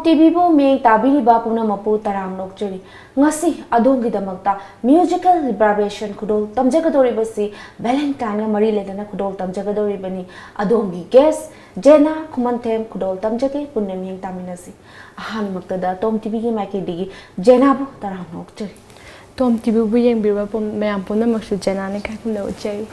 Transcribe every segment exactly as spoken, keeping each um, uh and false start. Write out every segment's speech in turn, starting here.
ꯇꯤꯚꯤꯕꯨ ꯃꯤꯠꯌꯦꯡ ꯇꯥꯕꯤꯔꯤꯕ ꯄꯨꯝꯅꯃꯛꯄꯨ ꯇꯔꯥꯝꯅ ꯑꯣꯛꯆꯔꯤ꯫ ꯉꯁꯤ ꯑꯗꯣꯝꯒꯤꯗꯃꯛꯇ musical vibration ꯈꯨꯗꯣꯜ ꯇꯝꯖꯒꯗꯧꯔꯤꯕꯁꯤ Valentineꯒ ꯃꯔꯤ ꯂꯩꯅꯅ ꯈꯨꯗꯣꯜ ꯇꯝꯖꯒꯗꯧꯔꯤꯕꯅꯤ꯫ ꯑꯗꯣꯝꯒꯤ guest ꯖꯦꯅꯥ ꯈꯨꯃꯟꯊꯦꯝ ꯈꯨꯗꯣꯜ ꯇꯝꯖꯒꯦ, ꯄꯨꯟꯅ ꯃꯤꯠꯌꯦꯡ ꯇꯥꯃꯤꯟꯅꯁꯤ꯫ ꯑꯍꯥꯟꯕꯃꯛꯇꯗ ꯇꯣꯝ ꯇꯤꯚꯤꯒꯤ ꯃꯥꯏꯀꯩꯗꯒꯤ ꯖꯦꯅꯥꯕꯨ ꯇꯔꯥꯝꯅ ꯑꯣꯛꯆꯔꯤ꯫ ꯇꯣꯝ ꯇꯤꯚꯤꯕꯨ ꯌꯦꯡꯕꯤꯕ ꯄꯨꯝ-, ꯃꯌꯥꯝ ꯄꯨꯝꯅꯃꯛꯁꯨ ꯖꯦꯅꯥꯅ ꯏꯀꯥꯏ ꯈꯨꯝꯅꯕ ꯎꯠꯆꯔꯤ꯫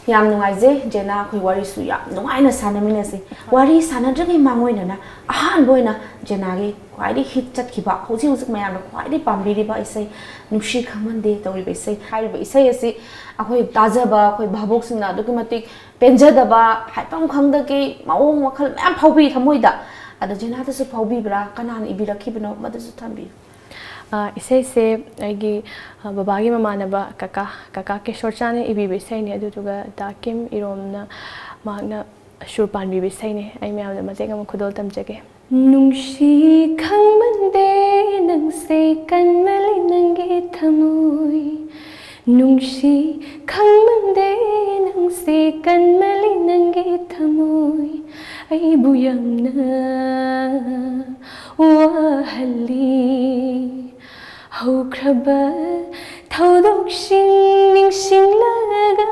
ꯌꯥꯝ ꯅꯨꯡꯉꯥꯏꯖꯩ ꯖꯦꯅꯥ, ꯑꯩꯈꯣꯏ ꯋꯥꯔꯤꯁꯨ ꯌꯥꯝ ꯅꯨꯡꯉꯥꯏꯅ ꯁꯥꯟꯅꯃꯤꯟꯅꯁꯤ꯫ ꯋꯥꯔꯤ ꯁꯥꯟꯅꯗ꯭ꯔꯤꯉꯩ ꯃꯥꯡꯑꯣꯏꯅꯅ ꯑꯍꯥꯟꯕ ꯑꯣꯏꯅ ꯖꯦꯅꯥꯒꯤ ꯈ꯭ꯋꯥꯏꯗꯒꯤ hit ꯆꯠꯈꯤꯕ, ꯍꯧꯖꯤꯛ ꯍꯧꯖꯤꯛ ꯃꯌꯥꯝꯅ ꯈ꯭ꯋꯥꯏꯗꯒꯤ ꯄꯥꯝꯕꯤꯔꯤꯕ ꯏꯁꯩ "ꯅꯨꯡꯁꯤ ꯈꯪꯃꯟꯗꯦ" ꯇꯧꯔꯤꯕ ꯏꯁꯩ, ꯍꯥꯏꯔꯤꯕ ꯏꯁꯩ ꯑꯁꯤ ꯑꯩꯈꯣꯏ ꯇꯥꯖꯕ ꯑꯩꯈꯣꯏ ꯚꯥꯕꯣꯛꯁꯤꯡꯅ ꯑꯗꯨꯛꯀꯤ ꯃꯇꯤꯛ ꯄꯦꯟꯖꯗꯕ, ꯍꯥꯏꯐꯝ ꯈꯪꯗꯒꯩ ꯃꯑꯣꯡ ꯃꯈꯜ ꯃꯌꯥꯝ ꯐꯥꯎꯕꯤ ꯊꯃꯣꯏꯗ꯫ ꯑꯗꯣ ꯖꯦꯅꯥꯗꯁꯨ ꯐꯥꯎꯕꯤꯕ꯭ꯔꯥ? ꯀꯅꯥꯅ ꯏꯕꯤꯔꯛꯈꯤꯕꯅꯣ? ꯃꯗꯨꯁꯨ ꯊꯝꯕꯤꯌꯨ꯫ ꯑ, ꯏꯁꯩꯁꯦ ꯑꯩꯒꯤ, ꯑ, ꯕꯕꯥꯒꯤ ꯃꯃꯥꯟꯅꯕ ꯀꯀꯥ, ꯀꯀꯥ ꯀꯦꯁꯣꯔꯆꯥꯅ ꯏꯕꯤꯕ ꯏꯁꯩꯅꯦ꯫ ꯑꯗꯨꯗꯨꯒ ꯗꯥ ꯀꯤꯝ ꯏꯔꯣꯝꯅ ꯃꯍꯥꯛꯅ ꯁꯨꯔ ꯄꯥꯟꯕꯤꯕ ꯏꯁꯩꯅꯦ꯫ ꯑꯩ ꯃꯌꯥꯝꯗ ꯃꯇꯦꯛ ꯑꯃ ꯈꯨꯗꯣꯜ ꯇꯝꯖꯒꯦ꯫ ꯅꯨꯡꯁꯤ ꯈꯪꯃꯟꯗꯦ ꯅꯪꯁꯦ ꯀꯟꯃꯜꯂꯤ ꯅꯪꯒꯤ ꯊꯃꯣꯏ꯫ ꯅꯨꯡꯁꯤ ꯈꯪꯃꯟꯗꯦ ꯅꯪꯁꯦ ꯀꯟꯃꯜꯂꯤ ꯅꯪꯒꯤ ꯊꯃꯣꯏ꯫ ꯑꯩꯕꯨ ꯌꯥꯝꯅ ꯋꯥꯍꯜꯂꯤ꯫ ꯍꯧꯈ꯭ꯔꯕ ꯊꯧꯗꯣꯛꯁꯤꯡ ꯅꯤꯡꯁꯤꯡꯂꯒ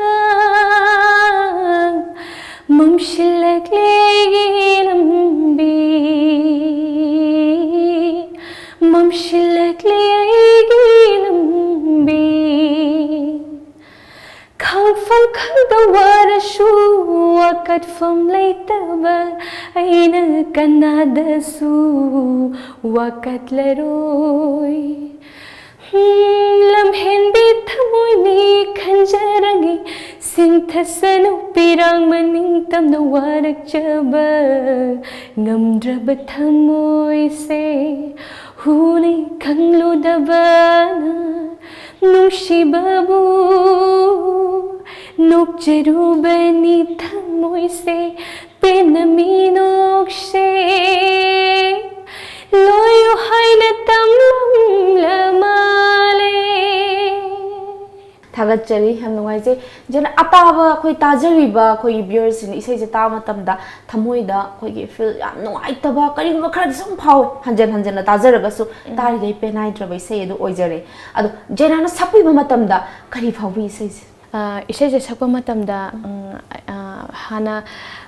ꯃꯝꯁꯤꯜꯂꯛꯂꯦ ꯑꯩꯒꯤ ꯂꯝꯕꯤ꯫ ꯃꯝꯁꯤꯜꯂꯛꯂꯦ ꯑꯩꯒꯤ ꯂꯝꯕꯤ꯫ ꯈꯪꯐꯝ ꯈꯪꯗ ꯋꯥꯔꯁꯨ ꯋꯥꯀꯠꯐꯝ ꯂꯩꯇꯕ ꯑꯩꯅ ꯀꯅꯥꯗꯁꯨ ꯋꯥꯀꯠꯂꯔꯣꯏ꯫ ꯍꯝ, ꯂꯝꯍꯦꯟꯕꯤ ꯊꯃꯣꯏꯅꯤ ꯈꯟꯖꯔꯒꯦ, ꯁꯤꯡꯊꯁꯅꯨ ꯄꯤꯔꯥꯡ ꯃꯅꯤꯡ ꯇꯝꯅ ꯋꯥꯔꯛꯆꯕ ꯉꯝꯗ꯭ꯔꯕ ꯊꯃꯣꯏꯁꯦ꯫ ꯍꯨꯅꯤ ꯈꯪꯂꯨꯗꯕꯅ ꯅꯨꯡꯁꯤꯕꯕꯨ ꯅꯣꯛꯆꯔꯨꯕꯅꯤ ꯊꯃꯣꯏꯁꯦ꯫ ꯄꯦꯟꯅ ꯃꯤꯅꯣꯛꯁꯦ ꯂꯣꯏꯌꯨ ꯍꯥꯏꯅ ꯇꯝꯂꯝꯂ ꯃꯥꯜꯂꯦ꯫ ꯊꯥꯒꯠꯆꯔꯤ, ꯌꯥꯝ ꯅꯨꯡꯉꯥꯏꯖꯩ꯫ ꯖꯦꯅꯥ, ꯑꯇꯥꯕ ꯑꯩꯈꯣꯏ ꯇꯥꯖꯔꯤꯕ ꯑꯩꯈꯣꯏꯒꯤ viewerꯁꯤꯡꯅ ꯏꯁꯩꯁꯦ ꯇꯥꯕ ꯃꯇꯝꯗ ꯊꯃꯣꯏꯗ ꯑꯩꯈꯣꯏꯒꯤ feel ꯌꯥꯝ ꯅꯨꯡꯉꯥꯏꯇꯕ ꯀꯔꯤꯒꯨꯝꯕ ꯈꯔꯗꯤ ꯁꯨꯝ ꯐꯥꯎꯋꯦ, ꯍꯟꯖꯟ ꯍꯟꯖꯟꯅ ꯇꯥꯖꯔꯒꯁꯨ ꯇꯥꯔꯤꯈꯩ ꯄꯦꯟꯅꯥꯏꯗ꯭ꯔꯕ ꯏꯁꯩ ꯑꯗꯨ ꯑꯣꯏꯖꯔꯦ꯫ ꯑꯗꯣ ꯖꯦꯅꯥꯅ ꯁꯛꯄꯤꯕ ꯃꯇꯝꯗ ꯀꯔꯤ ꯐꯥꯎꯕꯤ ꯏꯁꯩꯁꯦ? ꯑ, ꯏꯁꯩꯁꯦ ꯁꯛꯄ ꯃꯇꯝꯗ, ꯎꯝ, ꯑ, ꯍꯥꯟꯅ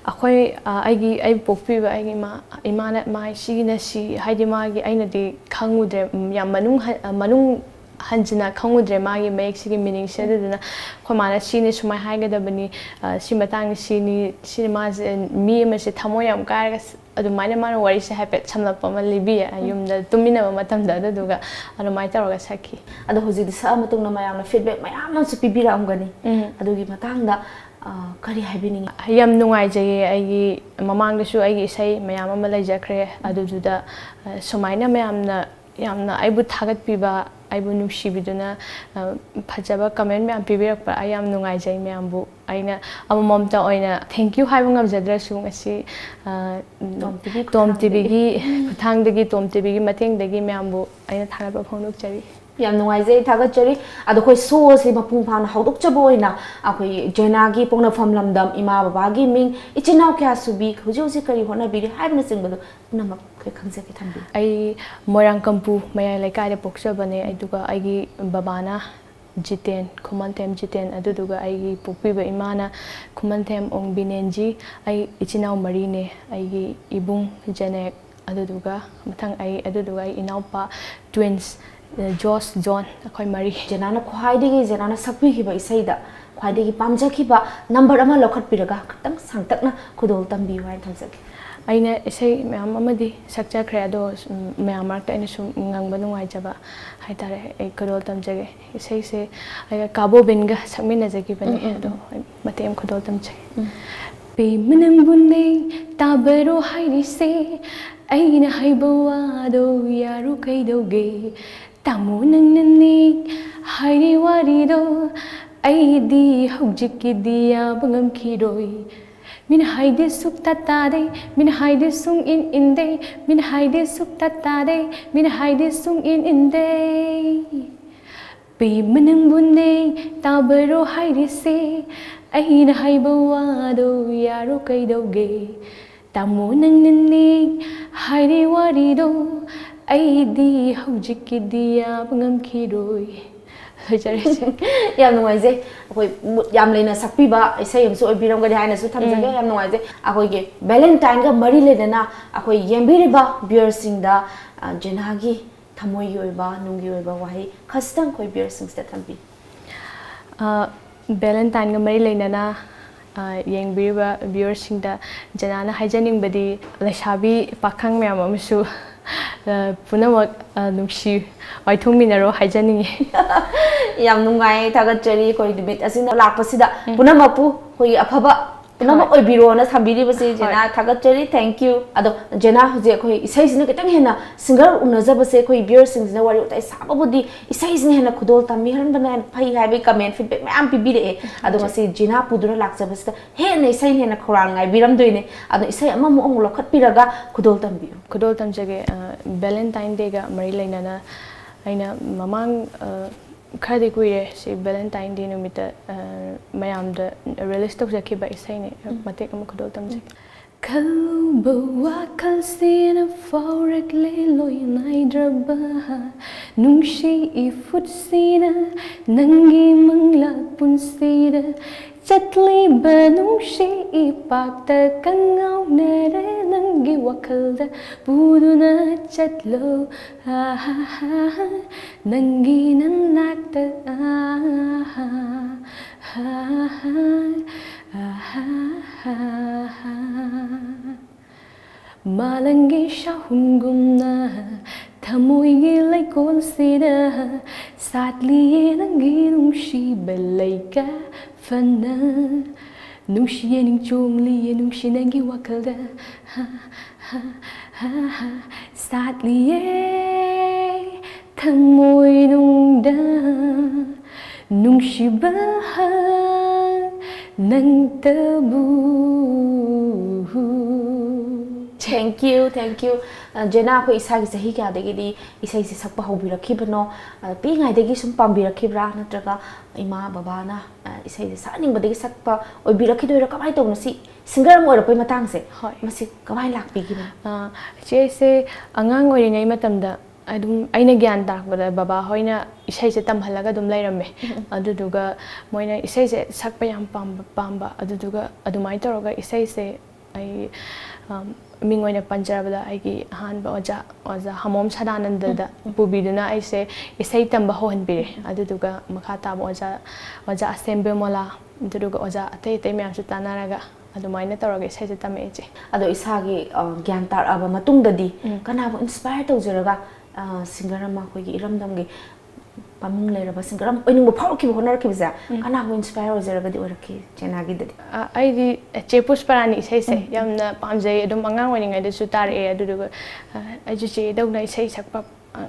ꯑꯩꯈꯣꯏ, ꯑ, ꯑꯩꯒꯤ, ꯑꯩꯕꯨ ꯄꯣꯛꯄꯤꯕ ꯑꯩꯒꯤ ꯏꯃꯥ, ꯏꯃꯥꯅ ꯃꯥ ꯁꯤꯒꯤꯅ ꯁꯤ ꯍꯥꯏꯗꯤ ꯃꯥꯒꯤ ꯑꯩꯅꯗꯤ ꯈꯪꯉꯨꯗ꯭ꯔꯦ, ꯎꯝ, ꯌꯥꯝ ꯃꯅꯨꯡ ꯍ-, ꯑ, ꯃꯅꯨꯡ ꯍꯟꯖꯤꯟꯅ ꯈꯪꯉꯨꯗ꯭ꯔꯦ ꯃꯥꯒꯤ ꯃꯌꯦꯛꯁꯤꯒꯤ meaningꯁꯦ꯫ ꯑꯗꯨꯗꯨꯅ ꯑꯩꯈꯣꯏ ꯃꯥꯅ ꯁꯤꯅꯤ ꯁꯨꯃꯥꯏꯅ ꯍꯥꯏꯒꯗꯕꯅꯤ, ꯑ, ꯁꯤ ꯃꯇꯥꯡꯗ ꯁꯤꯅꯤ, ꯁꯤꯅꯤ ꯃꯥꯁꯦ ꯃꯤ ꯑꯃꯁꯦ ꯊꯃꯣꯏ ꯌꯥꯝ ꯀꯥꯏꯔꯒ ꯁ-, ꯑꯗꯨꯃꯥꯏꯅ ꯃꯥꯅ ꯋꯥꯔꯤꯁꯦ ꯍꯥꯏꯐꯦꯠ ꯁꯝꯂꯞꯄ ꯑꯃ ꯂꯤꯕꯤꯌꯦ꯫ ꯌꯨꯝꯗ ꯇꯨꯝꯃꯤꯟꯅꯕ ꯃꯇꯝꯗ ꯑꯗꯨꯗꯨꯒ ꯑꯗꯨꯃꯥꯏꯅ ꯇꯧꯔꯒ ꯁꯛꯈꯤ꯫ ꯑꯗꯣ ꯍꯧꯖꯤꯛꯇꯤ ꯁꯛꯑ ꯃꯇꯨꯡꯗ ꯃꯌꯥꯝꯅ feedback ꯃꯌꯥꯝ ꯑꯃꯁꯨ ꯄꯤꯕꯤꯔꯛꯑꯝꯒꯅꯤ꯫ ꯎꯝ꯫ ꯑꯗꯨꯒꯤ ꯃꯇꯥꯡꯗ, ꯑ, ꯀꯔꯤ ꯍꯥꯏꯕꯤꯅꯤꯡꯉꯤ? ꯌꯥꯝ ꯅꯨꯡꯉꯥꯏꯖꯩꯌꯦ꯫ ꯑꯩꯒꯤ ꯃꯃꯥꯡꯗꯁꯨ ꯑꯩꯒꯤ ꯏꯁꯩ ꯃꯌꯥꯝ ꯑꯃ ꯂꯩꯖꯈ꯭ꯔꯦ꯫ ꯑꯗꯨꯗꯨꯗ, ꯑ, ꯁꯨꯃꯥꯏꯅ ꯃꯌꯥꯝꯅ ꯌꯥꯝꯅ ꯑꯩꯕꯨ ꯊꯥꯒꯠꯄꯤꯕ, ꯑꯩꯕꯨ ꯅꯨꯡꯁꯤꯕꯤꯗꯨꯅ, ꯑ, ꯐꯖꯕ comment ꯃꯌꯥꯝ ꯄꯤꯕꯤꯔꯛꯄ ꯑꯩ ꯌꯥꯝ ꯅꯨꯡꯉꯥꯏꯖꯩ ꯃꯌꯥꯝꯕꯨ꯫ ꯑꯩꯅ ꯑꯃꯃꯝꯇ ꯑꯣꯏꯅ thank you ꯍꯥꯏꯕ ꯉꯝꯖꯗ꯭ꯔꯁꯨ ꯉꯁꯤ, ꯑ, ꯇꯣꯝ ꯇꯤꯚꯤ ꯇꯣꯝ ꯈꯨꯠꯊꯥꯡꯗꯒꯤ꯫ ꯇꯤꯚꯤꯒꯤ ꯈꯨꯠꯊꯥꯡꯗꯒꯤ, ꯇꯣꯝ ꯇꯤꯚꯤꯒꯤ ꯃꯇꯦꯡꯗꯒꯤ ꯃꯌꯥꯝꯕꯨ ꯑꯩꯅ ꯊꯥꯒꯠꯄ ꯐꯣꯡꯗꯣꯛꯆꯔꯤ꯫ ꯌꯥꯝ ꯅꯨꯡꯉꯥꯏꯖꯩ, ꯊꯥꯒꯠꯆꯔꯤ꯫ ꯑꯗꯣ ꯑꯩꯈꯣꯏ show ꯑꯁꯤ ꯃꯄꯨꯡ ꯐꯥꯅ ꯍꯧꯗꯣꯛꯆꯕ ꯑꯣꯏꯅ ꯑꯩꯈꯣꯏ ꯖꯦꯅꯥꯒꯤ ꯄꯣꯛꯅꯐꯝ ꯂꯝꯗꯝ, ꯏꯃꯥ ꯕꯕꯥꯒꯤ ꯃꯤꯡ, ꯏꯆꯤꯟ ꯏꯅꯥꯎ ꯀꯌꯥ ꯁꯨꯕꯤ, ꯍꯧꯖꯤꯛ ꯍꯧꯖꯤꯛ ꯀꯔꯤ ꯍꯣꯠꯅꯕꯤꯔꯤ ꯍꯥꯏꯕꯅꯆꯤꯡꯕꯗꯣ ꯄꯨꯝꯅꯃꯛ ꯑꯩꯈꯣꯏ ꯈꯪꯖꯒꯦ, ꯊꯝꯕꯤꯌꯨ꯫ ꯑꯩ ꯃꯣꯏꯔꯥꯡꯀꯝꯄꯨ ꯃꯌꯥꯏ ꯂꯩꯀꯥꯏꯗ ꯄꯣꯛꯆꯕꯅꯦ꯫ ꯑꯗꯨꯒ ꯑꯩꯒꯤ ꯕꯕꯥꯅ ꯖꯤꯇꯦꯟ, ꯈꯨꯃꯟꯊꯦꯝ ꯖꯤꯇꯦꯟ, ꯑꯗꯨꯗꯨꯒ ꯑꯩꯒꯤ ꯄꯣꯛꯄꯤꯕ ꯏꯃꯥꯅ ꯈꯨꯃꯟꯊꯦꯝ ꯑꯣꯡꯕꯤꯅꯦꯟꯖꯤ꯫ ꯑꯩ ꯏꯆꯤꯟ ꯏꯅꯥꯎ ꯃꯔꯤꯅꯦ꯫ ꯑꯩꯒꯤ ꯏꯕꯨꯡ ꯖꯦꯅꯦꯛ, ꯑꯗꯨꯗꯨꯒ ꯃꯊꯪ ꯑꯩ, ꯑꯗꯨꯗꯨꯒ ꯑꯩ ꯏꯅꯥꯎꯄꯥ twins, ꯖꯣꯁ, ꯖꯣꯟ, ꯑꯩꯈꯣꯏ ꯃꯔꯤ꯫ ꯖꯦꯅꯥꯅ ꯈ꯭ꯋꯥꯏꯗꯒꯤ, ꯖꯦꯅꯥꯅ ꯁꯛꯄꯤꯈꯤꯕ ꯏꯁꯩꯗ ꯈ꯭ꯋꯥꯏꯗꯒꯤ ꯄꯥꯝꯖꯈꯤꯕ number ꯑꯃ ꯂꯧꯈꯠꯄꯤꯔꯒ ꯈꯤꯇꯪ ꯁꯥꯡꯇꯛꯅ ꯈꯨꯗꯣꯜ ꯇꯝꯕꯤꯌꯨ ꯍꯥꯏꯅ ꯊꯝꯖꯒꯦ꯫ ꯑꯩꯅ ꯏꯁꯩ ꯃꯌꯥꯝ ꯑꯃꯗꯤ ꯁꯛꯆꯈ꯭ꯔꯦ, ꯑꯗꯣ ꯁꯨꯝ ꯃꯌꯥꯝ ꯃꯔꯛꯇ ꯑꯩꯅ ꯁꯨꯝ ꯉꯪꯕ ꯅꯨꯡꯉꯥꯏꯖꯕ ꯍꯥꯏꯇꯥꯔꯦ, ꯑꯩ ꯈꯨꯗꯣꯜ ꯇꯝꯖꯒꯦ꯫ ꯏꯁꯩꯁꯦ ꯑꯩꯒ ꯀꯥꯕꯣꯕꯤꯟꯒ ꯁꯛꯃꯤꯟꯅꯖꯈꯤꯕꯅꯦ꯫ ꯎꯝ, ꯎꯝ, ꯑꯗꯣ ꯎꯝ꯫ ꯑꯩ ꯃꯇꯦꯛ ꯑꯃ ꯈꯨꯗꯣꯜ ꯇꯝꯖꯒꯦ꯫ ꯄꯦꯝꯃ ꯅꯪꯕꯨꯅꯦ ꯇꯥꯕꯔꯣ ꯍꯥꯏꯔꯤꯁꯦ, ꯑꯩꯅ ꯍꯥꯏꯕ ꯋꯥꯗꯣ ꯌꯥꯔꯨ ꯀꯩꯗꯧꯒꯦ? ꯇꯥꯃꯣ ꯅꯪꯅꯅꯦ ꯍꯥꯏꯔꯤ ꯋꯥꯔꯤꯗꯣ, ꯑꯩꯗꯤ ꯍꯧꯖꯤꯛꯀꯤꯗꯤ ꯌꯥꯕ ꯉꯝꯈꯤꯔꯣꯏ꯫ ꯃꯤꯅ ꯍꯥꯏꯗꯤ ꯁꯨꯛꯇꯥ ꯇꯥꯗꯦ, ꯃꯤꯅ ꯍꯥꯏꯗꯤ ꯁꯨꯡ ꯏꯟ ꯏꯟꯗꯦ, ꯃꯤꯅ ꯍꯥꯏꯗꯤ ꯁꯨꯛꯇꯥ ꯇꯥꯗꯦ, ꯃꯤꯅ ꯍꯥꯏꯗꯤ ꯁꯨꯡ ꯏꯟ ꯏꯟꯗꯦ꯫ ꯄꯦꯝꯃ ꯅꯪꯕꯨꯅꯦ ꯇꯥꯕꯔꯣ ꯍꯥꯏꯔꯤꯁꯦ, ꯑꯩꯅ ꯍꯥꯏꯕ ꯋꯥꯗꯣ ꯌꯥꯔꯣ ꯀꯩꯗꯧꯒꯦ? ꯇꯥꯃꯣ ꯅꯪꯅꯅꯦ ꯍꯥꯏꯔꯤ ꯋꯥꯔꯤꯗꯣ, ꯑꯩꯗꯤ ꯍꯧꯖꯤꯛꯀꯤꯗꯤ ꯌꯥꯕ ꯉꯝꯈꯤꯔꯣꯏ꯫ ꯂꯣꯏꯖꯔꯦ꯫ ꯌꯥꯝ ꯅꯨꯡꯉꯥꯏꯖꯩ꯫ ꯑꯩꯈꯣꯏ ꯃꯨꯠ ꯌꯥꯝ ꯂꯩꯅ ꯁꯛꯄꯤꯕ ꯏꯁꯩ ꯑꯃꯁꯨ ꯑꯣꯏꯕꯤꯔꯝꯒꯅꯤ ꯍꯥꯏꯅꯁꯨ ꯊꯝꯖꯒꯦ꯫ ꯌꯥꯝ ꯅꯨꯡꯉꯥꯏꯖꯩ꯫ ꯑꯩꯈꯣꯏꯒꯤ ꯚꯦꯂꯦꯟꯇꯥꯏꯟꯒ ꯃꯔꯤ ꯂꯩꯅꯅ ꯑꯩꯈꯣꯏ ꯌꯦꯡꯕꯤꯔꯤꯕ ꯚ꯭ꯌꯨꯋꯔꯁꯤꯡꯗ, ꯑ, ꯖꯦꯅꯥꯒꯤ ꯊꯃꯣꯏꯒꯤ ꯑꯣꯏꯕ, ꯅꯨꯡꯒꯤ ꯑꯣꯏꯕ ꯋꯥꯍꯩ ꯈꯖꯤꯛꯇꯪ ꯑꯩꯈꯣꯏ ꯚ꯭ꯌꯨꯋꯔꯁꯤꯡꯁꯤꯗ ꯊꯝꯕꯤꯌꯨ꯫ ꯚꯦꯂꯦꯟꯇꯥꯏꯟꯒ ꯃꯔꯤ ꯂꯩꯅꯅ, ꯑ, ꯌꯦꯡꯕꯤꯔꯤꯕ ꯚ꯭ꯌꯨꯋꯔꯁꯤꯡꯗ ꯖꯦꯅꯥꯅ ꯍꯥꯏꯖꯅꯤꯡꯕꯗꯤ, ꯂꯩꯁꯥꯕꯤ ꯄꯥꯈꯪ ꯃꯌꯥꯝ ꯑꯃꯁꯨ, ꯑ, ꯄꯨꯝꯅꯃꯛ, ꯑ, ꯅꯨꯡꯁꯤ ꯋꯥꯏꯊꯣꯡꯃꯤꯟꯅꯔꯣ ꯍꯥꯏꯖꯅꯤꯡꯉꯤ꯫ ꯌꯥꯝ ꯅꯨꯡꯉꯥꯏ, ꯊꯥꯒꯠꯆꯔꯤ꯫ ꯑꯩꯈꯣꯏ ꯅꯨꯃꯤꯠ ꯑꯁꯤꯅ ꯂꯥꯛꯄꯁꯤꯗ ꯄꯨꯝꯅꯃꯛꯄꯨ ꯑꯩꯈꯣꯏꯒꯤ ꯑꯐꯕ ꯄꯨꯝꯅꯃꯛ ꯑꯣꯏꯕꯤꯔꯣꯅ ꯊꯝꯕꯤꯔꯤꯕꯁꯤ ꯖꯦꯅꯥ, ꯊꯥꯒꯠꯆꯔꯤ꯫ Thank you꯫ ꯑꯗꯣ ꯖꯦꯅꯥ, ꯍꯧꯖꯤꯛ ꯑꯩꯈꯣꯏ ꯏꯁꯩꯁꯤꯅ ꯈꯤꯇꯪ ꯍꯦꯟꯅ, ꯁꯤꯡꯒꯔ ꯎꯅꯖꯕꯁꯦ ꯑꯩꯈꯣꯏ ꯚ꯭ꯌꯨꯋꯔꯁꯤꯡꯁꯤꯅ ꯋꯥꯔꯤ ꯋꯥꯇꯥꯏ ꯁꯥꯕꯕꯨꯗꯤ ꯏꯁꯩꯁꯤꯅ ꯍꯦꯟꯅ ꯈꯨꯗꯣꯜ ꯇꯝꯕꯤꯍꯟꯕꯅ ꯍꯦꯟꯅ ꯐꯩ ꯍꯥꯏꯕꯒꯤ ꯀꯃꯦꯟ ꯐꯤꯗꯕꯦꯛ ꯃꯌꯥꯝ ꯄꯤꯕꯤꯔꯛꯑꯦ꯫ ꯑꯗꯣ ꯉꯁꯤ ꯖꯦꯅꯥ ꯄꯨꯗꯨꯅ ꯂꯥꯛꯆꯕꯁꯤꯗ ꯍꯦꯟꯅ ꯏꯁꯩꯅ ꯍꯦꯟꯅ ꯈꯧꯔꯥꯡ ꯉꯥꯏꯕꯤꯔꯝꯗꯣꯏꯅꯦ꯫ ꯑꯗꯣ ꯏꯁꯩ ꯑꯃꯃꯨꯛ ꯑꯃꯨꯛ ꯂꯧꯈꯠꯄꯤꯔꯒ ꯈꯨꯗꯣꯜ ꯇꯝꯕꯤꯌꯨ꯫ ꯈꯨꯗꯣꯜ ꯇꯝꯖꯒꯦ꯫ ꯑ, ꯚꯦꯂꯦꯟꯇꯥꯏꯟ ꯗꯦꯒ ꯃꯔꯤ ꯂꯩꯅꯅ ꯑꯩꯅ ꯃꯃꯥꯡ, ꯑ, ꯈꯔꯗꯤ ꯀꯨꯏꯔꯦ ꯁꯤ ꯚꯦꯂꯦꯟꯇꯥꯏꯟ ꯗꯦ ꯅꯨꯃꯤꯠꯇ, ꯑ, ꯃꯌꯥꯝꯗ ꯔꯤꯂꯤꯁ ꯇꯧꯖꯈꯤꯕ ꯏꯁꯩꯅꯦ꯫ ꯃꯇꯦꯛ ꯑꯃ ꯈꯨꯗꯣꯜ ꯇꯝꯖꯒꯦ꯫ ꯈꯜꯕ ꯋꯥꯈꯜꯁꯤꯅ ꯐꯥꯎꯔꯛꯂꯦ ꯂꯣꯏ ꯅꯥꯏꯗ꯭ꯔꯕ, ꯅꯨꯡꯁꯤ ꯏꯐꯨꯠꯁꯤꯅ ꯅꯪꯒꯤ ꯃꯪꯂꯥ ꯄꯨꯟꯁꯤꯗ ꯆꯠꯂꯤꯕ ꯅꯨꯡꯁꯤ ꯏꯄꯥꯛꯇ ꯀꯪꯉꯥꯎꯅꯔꯦ ꯅꯪꯒꯤ ꯋꯥꯈꯜꯗ ꯄꯨꯗꯨꯅ ꯆꯠꯂꯣ꯫ ꯑꯥꯍꯥꯍꯥ, ꯅꯪꯒꯤ ꯅꯅꯥꯛꯇ꯫ ꯑꯥꯍꯥ, ꯑꯥꯍꯥ, ꯑꯥꯍꯥ, ꯑꯥꯍꯥ꯫ ꯃꯥꯂꯪꯒꯤ ꯁꯥꯍꯨꯝꯒꯨꯝꯅ ꯊꯃꯣꯏꯒꯤ ꯂꯩꯀꯣꯜꯁꯤꯗ ꯁꯥꯠꯂꯤꯌꯦ ꯅꯪꯒꯤ ꯅꯨꯡꯁꯤꯕ ꯂꯩꯀꯥ ꯐꯅ꯫ ꯅꯨꯡꯁꯤꯌꯦ ꯅꯤꯡꯆꯣꯡꯂꯤꯌꯦ ꯅꯨꯡꯁꯤ ꯅꯪꯒꯤ ꯋꯥꯈꯜꯗ꯫ ꯍꯥ, ꯍꯥ, ꯍꯥ, ꯍꯥ꯫ ꯁꯥꯠꯂꯤꯌꯦ ꯊꯃꯣꯏꯅꯨꯡꯗ ꯅꯨꯡꯁꯤꯕ ꯅꯪꯇꯕꯨ꯫ Thank you, thank you. ꯑ, ꯖꯦꯅꯥ, ꯑꯩꯈꯣꯏ ꯏꯁꯥꯒꯤ ꯆꯍꯤ ꯀꯌꯥꯗꯒꯤꯗꯤ ꯏꯁꯩꯁꯦ ꯁꯛꯄ ꯍꯧꯕꯤꯔꯛꯈꯤꯕꯅꯣ? ꯑ, ꯄꯤꯛꯏꯉꯩꯗꯒꯤ ꯁꯨꯝ ꯄꯥꯝꯕꯤꯔꯛꯈꯤꯕ꯭ꯔꯥ, ꯅꯠꯇ꯭ꯔꯒ ꯏꯃꯥ ꯕꯕꯥꯅ, ꯑ, ꯏꯁꯩꯁꯦ ꯁꯛꯍꯟꯅꯤꯡꯕꯗꯒꯤ ꯁꯛꯄ ꯑꯣꯏꯕꯤꯔꯛꯈꯤꯗꯣꯏꯔꯥ? ꯀꯃꯥꯏꯅ ꯇꯧꯕꯅꯣ? ꯁꯤ ꯁꯤꯡꯒꯔ ꯑꯃ ꯑꯣꯏꯔꯛꯄꯩ ꯃꯇꯥꯡꯁꯦ, ꯍꯣꯏ꯫ ꯃꯁꯤ ꯀꯃꯥꯏꯅ ꯂꯥꯛꯄꯤꯈꯤꯕꯅꯣ? ꯑ, ꯏꯆꯦ, ꯑꯩꯁꯦ ꯑꯉꯥꯡ ꯑꯣꯏꯔꯤꯉꯩ ꯃꯇꯝꯗ ꯑꯗꯨꯝ ꯑꯩꯅ ꯒ꯭ꯌꯥꯟ ꯇꯥꯔꯛꯄꯗ ꯕꯕꯥ ꯍꯣꯏꯅ ꯏꯁꯩꯁꯦ ꯇꯝꯍꯜꯂꯒ ꯑꯗꯨꯝ ꯂꯩꯔꯝꯃꯦ꯫ ꯑꯗꯨꯗꯨꯒ ꯃꯣꯏꯅ ꯏꯁꯩꯁꯦ ꯁꯛꯄ ꯌꯥꯝ ꯄꯥꯝꯕ, ꯄꯥꯝꯕ꯫ ꯑꯗꯨꯗꯨꯒ ꯑꯗꯨꯃꯥꯏꯅ ꯇꯧꯔꯒ ꯏꯁꯩꯁꯦ ꯑꯩ, ꯑꯝ, ꯃꯤꯡ ꯑꯣꯏꯅ ꯄꯟꯖꯔꯕꯗ ꯑꯩꯒꯤ ꯑꯍꯥꯟꯕ ꯑꯣꯖꯥ, ꯑꯣꯖꯥ ꯍꯃꯣꯝ ꯁꯗꯥꯅꯟꯗꯗ ꯄꯨꯕꯤꯗꯨꯅ ꯑꯩꯁꯦ ꯏꯁꯩ ꯇꯝꯕ ꯍꯧꯍꯟꯕꯤꯔꯦ꯫ ꯑꯗꯨꯗꯨꯒ ꯃꯈꯥ ꯇꯥꯕ ꯑꯣꯖꯥ, ꯑꯣꯖꯥ ꯑꯁꯦꯝ ꯕꯤꯃꯣꯂꯥ, ꯑꯗꯨꯗꯨꯒ ꯑꯣꯖꯥ ꯑꯇꯩ ꯑꯇꯩ ꯃꯌꯥꯝꯁꯨ ꯇꯥꯟꯅꯔꯒ ꯑꯗꯨꯃꯥꯏꯅ ꯇꯧꯔꯒ ꯏꯁꯩꯁꯦ ꯇꯝꯃꯛꯑꯦ, ꯏꯆꯦ꯫ ꯑꯗꯣ ꯏꯁꯥꯒꯤ, ꯑ, ꯒ꯭ꯌꯥꯟ ꯇꯥꯔꯛꯑꯕ ꯃꯇꯨꯡꯗꯗꯤ ꯎꯝ꯫ ꯀꯅꯥꯕꯨ ꯏꯟꯁꯄꯥꯌꯔ ꯇꯧꯖꯔꯒ, ꯑ, ꯁꯤꯡꯒꯔ ꯑꯃ, ꯑꯩꯈꯣꯏꯒꯤ ꯏꯔꯝꯗꯝꯒꯤ ꯃꯃꯤꯡ ꯂꯩꯔꯕ ꯁꯤꯡꯒꯔ ꯑꯃ ꯑꯣꯏꯅꯤꯡꯕ ꯐꯥꯎꯔꯛꯈꯤꯕ, ꯍꯣꯠꯅꯔꯛꯈꯤꯕꯁꯦ ꯎꯝ꯫ ꯀꯅꯥꯕꯨ ꯏꯟꯁꯄꯥꯌꯔ ꯑꯣꯏꯖꯔꯒꯗꯤ ꯑꯣꯏꯔꯛꯈꯤ ꯖꯦꯅꯥꯒꯤꯗꯗꯤ? ꯑ, ꯑꯩꯗꯤ ꯆꯦ ꯄꯨꯁꯄꯔꯥꯅꯤ ꯏꯁꯩꯁꯦ ꯎꯝ꯫ ꯌꯥꯝꯅ ꯄꯥꯝꯖꯩ꯫ ꯑꯗꯨꯝ ꯑꯉꯥꯡ ꯑꯣꯏꯔꯤꯉꯩꯗꯁꯨ ꯇꯥꯔꯛꯑꯦ꯫ ꯑꯗꯨꯗꯨꯒ, ꯑ, ꯑꯩꯁꯨ ꯆꯦꯗꯧꯅ ꯏꯁꯩ ꯁꯛꯄ, ꯑ,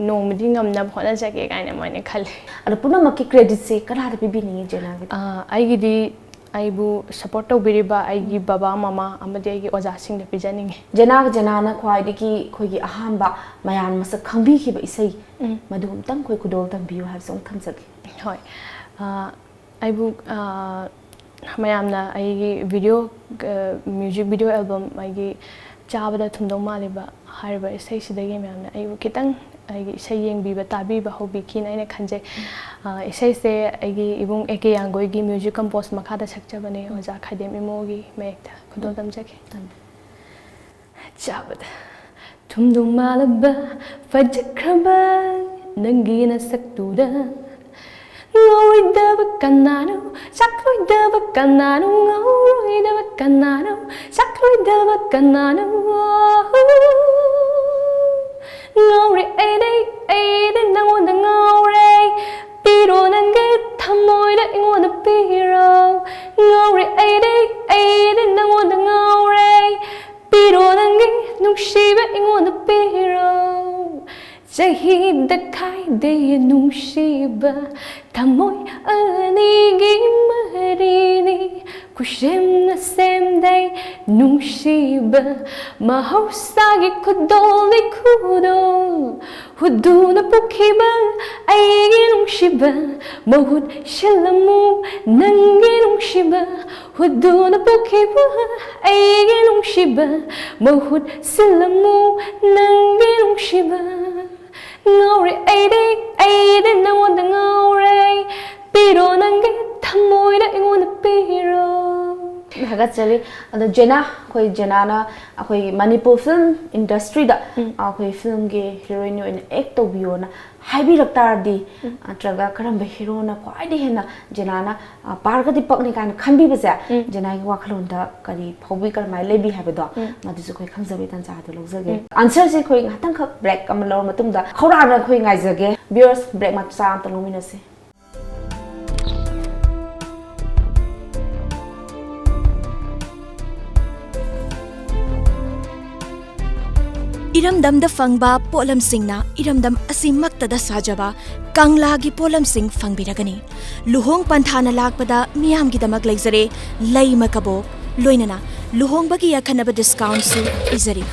ꯅꯣꯡꯃꯗꯤ ꯉꯝꯅꯕ ꯍꯣꯠꯅꯖꯒꯦ ꯀꯥꯏꯅ ꯑꯗꯨꯃꯥꯏꯅ ꯈꯜꯂꯦ꯫ ꯑꯗꯣ ꯄꯨꯝꯅꯃꯛꯀꯤ ꯀ꯭ꯔꯦꯗꯤꯠꯁꯦ ꯀꯅꯥꯗ ꯄꯤꯕꯤꯅꯤꯡꯉꯤ ꯖꯦꯅꯥꯒꯤꯗꯤ? ꯑ, ꯑꯩꯒꯤꯗꯤ ꯑꯩꯕꯨ ꯁꯞꯄꯣꯔꯠ ꯇꯧꯕꯤꯔꯤꯕ ꯑꯩꯒꯤ ꯕꯕꯥ, ꯃꯃꯥ ꯑꯃꯗꯤ ꯑꯩꯒꯤ ꯑꯣꯖꯥꯁꯤꯡꯗ ꯄꯤꯖꯅꯤꯡꯉꯤ꯫ ꯖꯦꯅꯥꯒ ꯖꯦꯅꯥꯅ ꯈ꯭ꯋꯥꯏꯗꯒꯤ ꯑꯩꯈꯣꯏꯒꯤ ꯑꯍꯥꯟꯕ ꯃꯌꯥꯝ ꯃꯁꯛ ꯈꯪꯕꯤꯈꯤꯕ ꯏꯁꯩ, ꯎꯝ꯫ ꯃꯗꯨ ꯑꯃꯨꯛꯇꯪ ꯑꯩꯈꯣꯏ ꯈꯨꯗꯣꯜ ꯇꯝꯕꯤꯌꯨ ꯍꯥꯏꯕꯁꯨ ꯑꯃꯨꯛ ꯊꯝꯖꯒꯦ꯫ ꯍꯣꯏ꯫ ꯑ, ꯑꯩꯕꯨ, ꯑ, ꯃꯌꯥꯝꯅ ꯑꯩꯒꯤ ꯚꯤꯗꯤꯑꯣ, ꯑ, ꯃ꯭ꯌꯨꯖꯤꯛ ꯚꯤꯗꯤꯑꯣ ꯑꯦꯜꯕꯝ, ꯑꯩꯒꯤ ꯆꯥꯕꯗ ꯊꯨꯝꯗꯧ ꯃꯥꯜꯂꯤꯕ ꯍꯥꯏꯔꯤꯕ ꯏꯁꯩꯁꯤꯗꯒꯤ ꯃꯌꯥꯝꯅ ꯑꯩꯕꯨ ꯈꯤꯇꯪ ꯑꯩꯒꯤ ꯏꯁꯩ ꯌꯦꯡꯕꯤꯕ, ꯇꯥꯕꯤꯕ ꯍꯧꯕꯤꯈꯤꯅ ꯑꯩꯅ ꯈꯟꯖꯩ꯫ ꯑ, ꯏꯁꯩꯁꯦ ꯑꯩꯒꯤ ꯏꯕꯨꯡ ꯑꯦ ꯀꯦ ꯌꯥꯡꯒꯣꯏꯒꯤ ꯃ꯭ꯌꯨꯖꯤꯛ ꯀꯝꯄꯣꯁ ꯃꯈꯥꯗ ꯁꯛꯆꯕꯅꯦ, ꯑꯣꯖꯥ ꯈꯥꯏꯗꯦꯝ ꯏꯃꯣꯒꯤ ꯃꯌꯦꯛꯇ ꯈꯨꯗꯣꯜ ꯇꯝꯖꯒꯦ꯫ ꯆꯥꯕꯗ ꯊꯨꯝꯗꯧ ꯃꯥꯜꯂꯕ ꯐꯖꯈ꯭ꯔꯕ ꯅꯪꯒꯤ ꯅꯁꯛꯇꯨꯗ ꯉꯥꯎꯔꯣꯏꯗꯕ ꯀꯅꯥꯅꯣ, ꯆꯥꯛꯂꯣꯏꯗꯕ ꯀꯅꯥꯅꯣ, ꯉꯥꯎꯔꯣꯏꯗꯕ ꯀꯅꯥꯅꯣ, ꯆꯥꯛꯂꯣꯏꯗꯕ ꯀꯅꯥꯅꯣ? ꯉꯥꯎꯔꯦ ꯑꯩꯗꯤ, ꯑꯩꯗꯤ ꯅꯉꯣꯟꯗ ꯉꯥꯎꯔꯦ꯫ ꯄꯤꯔꯣ ꯅꯪꯒꯤ ꯊꯃꯣꯏꯗ ꯑꯩꯉꯣꯟꯗ ꯄꯤꯔꯣ꯫ ꯉꯥꯎꯔꯦ ꯑꯩꯗꯤ, ꯑꯩꯗꯤ ꯅꯉꯣꯟꯗ ꯉꯥꯎꯔꯦ꯫ ꯄꯤꯔꯣ ꯅꯪꯒꯤ ꯅꯨꯡꯁꯤꯕ ꯑꯩꯉꯣꯟꯗ ꯄꯤꯔꯣ꯫ ꯆꯍꯤꯗ ꯈꯥꯏꯗꯦ ꯅꯨꯡꯁꯤꯕ ꯊꯃꯣꯏ ꯑꯅꯤꯒꯤ ꯃꯔꯤꯅꯤ꯫ ꯈꯨꯁꯦꯝꯅ ꯁꯦꯝꯗꯦ ꯅꯨꯡꯁꯤꯕ, ꯃꯍꯧꯁꯥꯒꯤ ꯈꯨꯗꯣꯜꯅꯤ ꯈꯨꯗꯣꯜ꯫ ꯍꯨꯗꯨꯅ ꯄꯣꯛꯈꯤꯕ ꯑꯩꯒꯤ ꯅꯨꯡꯁꯤꯕ, ꯃꯍꯨꯠ ꯁꯤꯜꯂꯝꯃꯨ ꯅꯪꯒꯤ ꯅꯨꯡꯁꯤꯕ꯫ ꯍꯨꯗꯨꯅ ꯄꯣꯛꯈꯤꯕ ꯑꯩꯒꯤ ꯅꯨꯡꯁꯤꯕ, ꯃꯍꯨꯠ ꯁꯤꯜꯂꯝꯃꯨ ꯅꯪꯒꯤ ꯅꯨꯡꯁꯤꯕ꯫ ꯉꯥꯎꯔꯦ ꯑꯩꯗꯤ, ꯑꯩꯗꯤ ꯅꯉꯣꯟꯗ ꯉꯥꯎꯔꯦ꯫ ꯄꯤꯔꯣ ꯅꯪꯒꯤ ꯊꯃꯣꯏꯗ ꯑꯩꯉꯣꯟꯗ ꯄꯤꯔꯣ꯫ ꯊꯥꯒꯠꯆꯔꯤ꯫ ꯑꯗꯣ ꯖꯦꯅꯥ, ꯑꯩꯈꯣꯏ ꯖꯦꯅꯥꯅ ꯑꯩꯈꯣꯏ ꯃꯅꯤꯄꯨꯔ ꯐꯤꯂꯝ ꯏꯟꯗꯁꯇ꯭ꯔꯤꯗ, ꯎꯝ꯫ ꯑꯩꯈꯣꯏ ꯐꯤꯂꯝꯒꯤ ꯍꯤꯔꯣꯏꯟ ꯑꯣꯏꯅ ꯑꯦꯛ ꯇꯧꯕꯤꯌꯣꯅ ꯍꯥꯏꯕꯤꯔꯛ ꯇꯥꯔꯗꯤ, ꯎꯝ꯫ ꯅꯠꯇ꯭ꯔꯒ ꯀꯔꯝꯕ ꯍꯤꯔꯣꯅ ꯈ꯭ꯋꯥꯏꯗꯒꯤ ꯍꯦꯟꯅ ꯖꯦꯅꯥꯅ, ꯑ, ꯄꯥꯔꯒꯗꯤ ꯄꯛꯅꯤ ꯀꯥꯏꯅ ꯈꯟꯕꯤꯕꯁꯦ, ꯎꯝ꯫ ꯖꯦꯅꯥꯒꯤ ꯋꯥꯈꯜꯂꯣꯟꯗ ꯀꯔꯤ ꯐꯥꯎꯕꯤ, ꯀꯔꯝꯍꯥꯏꯅ ꯂꯩꯕꯤ ꯍꯥꯏꯕꯗꯣ, ꯎꯝ꯫ ꯃꯗꯨꯁꯨ ꯑꯩꯈꯣꯏ ꯈꯪꯖꯕꯒꯤ ꯇꯥꯟꯖꯥꯗꯣ ꯂꯧꯖꯒꯦ꯫ ꯎꯝ꯫ ꯑꯟꯁꯔꯁꯦ ꯑꯩꯈꯣꯏ ꯉꯥꯛꯇꯪꯈꯛ ꯕ꯭ꯔꯦꯛ ꯑꯃ ꯂꯧꯔ ꯃꯇꯨꯡꯗ ꯈꯧꯔꯥꯡꯅ ꯑꯩꯈꯣꯏ ꯉꯥꯏꯖꯒꯦ꯫ ꯚ꯭ꯌꯨꯋꯔꯁ, ꯕ꯭ꯔꯦꯛ ꯃꯆꯥ ꯑꯝꯇ ꯂꯧꯃꯤꯟꯅꯁꯤ꯫ ꯏꯔꯝꯗꯝꯗ ꯐꯪꯕ ꯄꯣꯠꯂꯝꯁꯤꯡꯅ ꯏꯔꯝꯗꯝ ꯑꯁꯤꯃꯛꯇꯗ ꯁꯥꯖꯕ ꯀꯪꯂꯥꯒꯤ ꯄꯣꯠꯂꯝꯁꯤꯡ ꯐꯪꯕꯤꯔꯒꯅꯤ꯫ ꯂꯨꯍꯣꯡ ꯄꯟꯊꯥꯅ ꯂꯥꯛꯄꯗ ꯃꯤꯌꯥꯝꯒꯤꯗꯃꯛ ꯂꯩꯖꯔꯦ ꯂꯩꯃ ꯀꯕꯣꯛ, ꯂꯣꯏꯅꯅ ꯂꯨꯍꯣꯡꯕꯒꯤ ꯑꯈꯟꯅꯕ ꯗꯤꯁꯀꯥꯎꯟꯁꯨ ꯄꯤꯖꯔꯤ꯫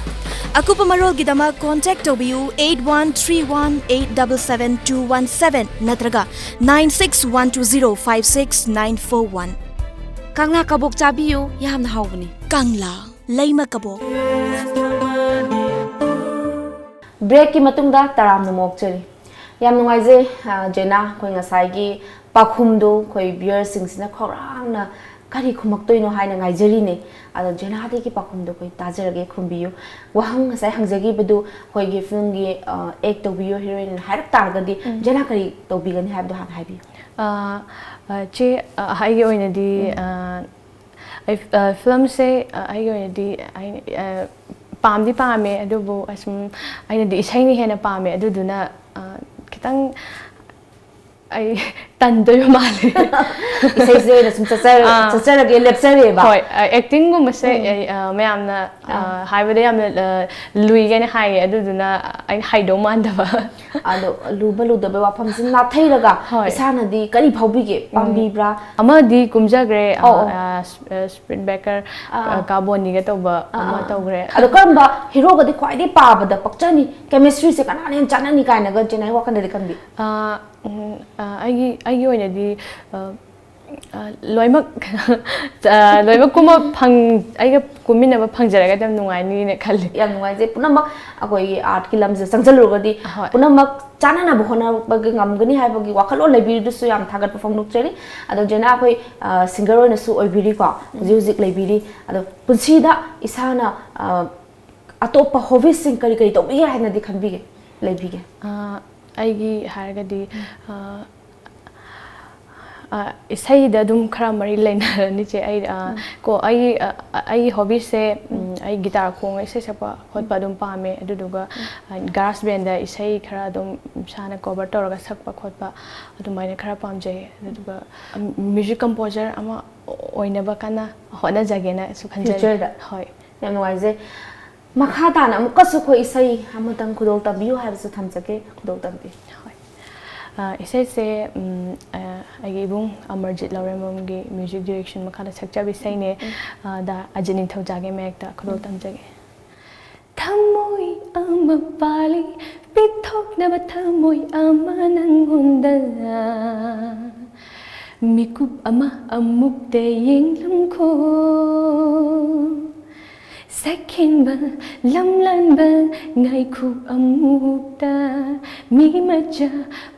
ꯑꯀꯨꯞꯄ ꯃꯔꯣꯜꯒꯤꯗꯃꯛ ꯀꯣꯟꯇꯦꯛ ꯇꯧꯕꯤꯌꯨ eight one three one eight double seven two one seven ꯅꯠꯇ꯭ꯔꯒ nine six one two zero five six nine four one꯫ ꯀꯪꯂꯥ ꯀꯕꯣꯛ ꯆꯥꯕꯤꯌꯨ, ꯌꯥꯝꯅ ꯍꯥꯎꯕꯅꯤ꯫ ꯀꯪꯂꯥ ꯂꯩꯃ ꯀꯕꯣꯛ꯫ ꯕ꯭ꯔꯦꯛꯀꯤ ꯃꯇꯨꯡꯗ ꯇꯔꯥꯝꯅ ꯑꯣꯛꯆꯔꯤ꯫ ꯌꯥꯝ ꯅꯨꯡꯉꯥꯏꯖꯩ, ꯑ, ꯖꯦꯅꯥ, ꯑꯩꯈꯣꯏ ꯉꯁꯥꯏꯒꯤ ꯄꯥꯎꯈꯨꯝꯗꯨ ꯑꯩꯈꯣꯏ ꯚ꯭ꯌꯨꯋꯔꯁꯤꯡꯁꯤꯅ ꯈꯧꯔꯥꯡꯅ ꯀꯔꯤ ꯈꯨꯝꯃꯛꯇꯣꯏꯅꯣ ꯍꯥꯏꯅ ꯉꯥꯏꯖꯔꯤꯅꯦ꯫ ꯑꯗꯣ ꯖꯦꯅꯥꯗꯒꯤ ꯄꯥꯎꯈꯨꯝꯗꯣ ꯑꯩꯈꯣꯏ ꯇꯥꯖꯔꯒꯦ, ꯈꯨꯝꯕꯤꯌꯨ꯫ ꯋꯥꯍꯪ ꯉꯁꯥꯏ ꯍꯪꯖꯈꯤꯕꯗꯨ ꯑꯩꯈꯣꯏꯒꯤ ꯐꯤꯂꯝꯒꯤ, ꯑ, ꯑꯦꯛ ꯇꯧꯕꯤꯌꯨ, ꯍꯤꯔꯣꯏꯟ ꯍꯥꯏꯔꯛ ꯇꯥꯔꯒꯗꯤ, ꯎꯝ꯫ ꯖꯦꯅꯥ ꯀꯔꯤ ꯇꯧꯕꯤꯒꯅꯤ ꯍꯥꯏꯕꯗꯣ ꯍꯥꯟꯅ ꯍꯥꯏꯕꯤꯌꯨ꯫ ꯑ, ꯑ, ꯆꯦ, ꯑ, ꯑꯩꯒꯤ ꯑꯣꯏꯅꯗꯤ, ꯎꯝ꯫ ꯑ, ꯑꯩ, ꯑ, ꯐꯤꯂꯝꯁꯦ, ꯑ, ꯑꯩꯒꯤ ꯑꯣꯏꯅꯗꯤ ꯑꯩ, ꯑ, ꯄꯥꯝꯗꯤ ꯄꯥꯝꯃꯦ, ꯑꯗꯨꯕꯨ ꯑꯁꯨꯝ ꯑꯩꯅꯗꯤ ꯏꯁꯩꯅ ꯍꯦꯟꯅ ꯄꯥꯝꯃꯦ꯫ ꯑꯗꯨꯗꯨꯅ, ꯑ, ꯈꯤꯇꯪ ꯑꯩ ꯇꯟꯗꯣꯏꯕ ꯃꯥꯜꯂꯦ꯫ ꯏꯁꯩꯁꯦ ꯑꯣꯏꯅ ꯁꯨꯝ ꯆꯠꯆꯔ- ꯑꯥ꯫ ꯆꯠꯆꯔꯒꯦ, ꯂꯦꯞꯆꯔꯦꯕ꯫ ꯍꯣꯏ, ꯑꯦꯛꯇꯤꯡꯒꯨꯝꯕꯁꯦ ꯑꯩ, ꯑ, ꯃꯌꯥꯝꯅ, ꯑ, ꯍꯥꯏꯕꯗ ꯌꯥꯝꯅ, ꯑ, ꯂꯨꯏꯒꯥꯏꯅ ꯍꯥꯏꯌꯦ, ꯑꯗꯨꯗꯨꯅ ꯑꯩꯅ ꯍꯩꯗꯧ ꯃꯥꯟꯗꯕ꯫ ꯑꯗꯣ ꯂꯨꯕ ꯂꯨꯗꯕ ꯋꯥꯐꯝꯁꯤ ꯅꯥꯊꯩꯔꯒ ꯍꯣꯏ꯫ ꯏꯁꯥꯅꯗꯤ ꯀꯔꯤ ꯐꯥꯎꯕꯤꯒꯦ? ꯄꯥꯝꯕꯤꯕ꯭ꯔꯥ? ꯑꯃꯗꯤ ꯀꯨꯝꯖꯈ꯭ꯔꯦ, ꯑ, ꯑꯧ, ꯑꯧ꯫ ꯑ, ꯁ- ꯑ, ꯁ꯭ꯄꯤꯠ ꯕ꯭ꯔꯦꯀꯔ, ꯑꯥ, ꯑ, ꯀꯥꯕꯣꯟꯅꯤꯒ ꯇꯧꯕ ꯑꯥ, ꯑꯃ ꯑꯥ꯫ ꯇꯧꯈ꯭ꯔꯦ꯫ ꯑꯗꯣ ꯀꯔꯝꯕ ꯍꯤꯔꯣꯒꯗꯤ ꯈ꯭ꯋꯥꯏꯗꯒꯤ ꯄꯥꯕꯗ ꯄꯛꯆꯅꯤ, ꯀꯦꯃꯤꯁꯇ꯭ꯔꯤꯁꯦ ꯀꯅꯥꯅ ꯍꯦꯟꯅ ꯆꯥꯟꯅꯅꯤ ꯀꯥꯏꯅꯒ ꯆꯦꯟꯅꯥꯏ ꯋꯥꯈꯜꯗꯗꯤ ꯈꯟꯕꯤ? ꯑ, ꯎꯝ, ꯑ, ꯑꯩꯒꯤ ꯑꯩꯒꯤ ꯑꯣꯏꯅꯗꯤ, ꯑ, ꯑ, ꯂꯣꯏꯅꯃꯛ ꯑ, ꯂꯣꯏꯅꯃꯛ ꯀꯨꯝꯕ ꯐꯪ ꯑꯩꯒ ꯀꯨꯝꯃꯤꯟꯅꯕ ꯐꯪꯖꯔꯒꯗꯤ ꯌꯥꯝ ꯅꯨꯡꯉꯥꯏꯅꯤꯅ ꯈꯜꯂꯤ꯫ ꯌꯥꯝ ꯅꯨꯡꯉꯥꯏꯖꯩ꯫ ꯄꯨꯝꯅꯃꯛ ꯑꯩꯈꯣꯏꯒꯤ ꯑꯥꯔꯠꯀꯤ ꯂꯝꯁꯤꯗ ꯆꯪꯁꯤꯜꯂꯨꯔꯒꯗꯤ ꯍꯣꯏ꯫ ꯄꯨꯝꯅꯃꯛ ꯆꯥꯅꯅꯕ ꯍꯣꯠꯅꯕꯒꯤ ꯉꯝꯒꯅꯤ ꯍꯥꯏꯕꯒꯤ ꯋꯥꯈꯜꯂꯣꯟ ꯂꯩꯕꯤꯔꯤꯗꯨꯁꯨ ꯌꯥꯝ ꯊꯥꯒꯠꯄ ꯐꯣꯡꯗꯣꯛꯆꯔꯤ꯫ ꯑꯗꯣ ꯖꯦꯅꯥ, ꯑꯩꯈꯣꯏ, ꯑ, ꯁꯤꯡꯒꯔ ꯑꯣꯏꯅꯁꯨ ꯑꯣꯏꯕꯤꯔꯤꯀꯣ, ꯍꯧꯖꯤꯛ ꯍꯧꯖꯤꯛ ꯂꯩꯕꯤꯔꯤ꯫ ꯑꯗꯣ ꯄꯨꯟꯁꯤꯗ ꯏꯁꯥꯅ, ꯑ, ꯑꯇꯣꯞꯄ ꯍꯣꯕꯤꯁꯁꯤꯡ ꯀꯔꯤ ꯀꯔꯤ ꯇꯧꯕꯤꯒꯦ ꯍꯥꯏꯅꯗꯤ ꯈꯟꯕꯤꯒꯦ, ꯂꯩꯕꯤꯒꯦ? ꯑ, ꯑꯩꯒꯤ ꯍꯥꯏꯔꯒꯗꯤ, ꯑ, ꯑ, ꯏꯁꯩꯗ ꯑꯗꯨꯝ ꯈꯔ ꯃꯔꯤ ꯂꯩꯅꯔꯅꯤ, ꯆꯦ꯫ ꯑꯩ, ꯑ, ꯀꯣ ꯑꯩ, ꯑ, ꯑꯩꯒꯤ ꯍꯣꯕꯤꯁꯦ, ꯎꯝ, ꯑꯩ ꯒꯤꯇꯥꯔ ꯈꯣꯡꯉ ꯏꯁꯩ ꯁꯛꯄ ꯈꯣꯠꯄ ꯑꯗꯨꯝ ꯄꯥꯝꯃꯦ꯫ ꯑꯗꯨꯗꯨꯒ, ꯑ, ꯒꯥꯔꯥꯖ ꯕꯦꯟꯗ ꯏꯁꯩ ꯈꯔ ꯑꯗꯨꯝ ꯏꯁꯥꯅ ꯀꯣꯚꯔ ꯇꯧꯔꯒ ꯁꯛꯄ ꯈꯣꯠꯄ ꯑꯗꯨꯃꯥꯏꯅ ꯈꯔ ꯄꯥꯝꯖꯩ꯫ ꯑꯗꯨꯗꯨꯒ, ꯎꯝ, ꯃ꯭ꯌꯨꯖꯤꯛ ꯀꯝꯄꯣꯖꯔ ꯑꯃ ꯑꯣꯏꯅꯕ ꯀꯟꯅ ꯍꯣꯠꯅꯖꯒꯦꯅꯁꯨ ꯈꯟꯖꯔꯤ꯫ ꯐ꯭ꯌꯨꯆꯔꯗ? ꯍꯣꯏ꯫ ꯌꯥꯝ ꯅꯨꯡꯉꯥꯏꯖꯩ꯫ ꯃꯈꯥ ꯇꯥꯅ ꯑꯃꯨꯛꯀꯁꯨ ꯑꯩꯈꯣꯏ ꯏꯁꯩ ꯑꯃꯇꯪ ꯈꯨꯗꯣꯜ ꯇꯝꯕꯤꯌꯨ ꯍꯥꯏꯕꯁꯨ ꯊꯝꯖꯒꯦ, ꯈꯨꯗꯣꯜ ꯇꯝꯕꯤꯌꯨ꯫ ꯍꯣꯏ꯫ ꯑ, ꯏꯁꯩꯁꯦ, ꯎꯝ, ꯑ, ꯑꯩꯒꯤ ꯏꯕꯨꯡ ꯑꯃꯔꯖꯤꯠ ꯂꯧꯔꯦꯝꯕꯝꯒꯤ ꯃ꯭ꯌꯨꯖꯤꯛ ꯗꯤꯔꯦꯛꯁꯟ ꯃꯈꯥꯗ ꯁꯛꯆꯕ ꯏꯁꯩꯅꯦ꯫ ꯑ, ꯗꯥ ꯑꯖꯤꯠ ꯅꯤꯡꯊꯧꯖꯥꯒꯤ ꯃꯥꯌꯦꯛꯇ ꯈꯨꯗꯣꯜ ꯇꯝꯖꯒꯦ꯫ ꯊꯃꯣꯏ ꯑꯃ ꯄꯥꯜꯂꯤ, ꯄꯤꯊꯣꯛꯅꯕ ꯊꯃꯣꯏ ꯑꯃ ꯅꯪꯉꯣꯟꯗ꯫ ꯃꯤꯀꯨꯞ ꯑꯃ ꯑꯃꯨꯛꯇ ꯌꯦꯡꯂꯝꯈꯣ꯫ ꯁꯛꯍꯦꯟꯕ, ꯂꯝꯂꯥꯟꯕ, ꯉꯥꯏꯈꯣ ꯑꯃꯨꯛꯇ꯫ ꯃꯤ ꯃꯆꯥ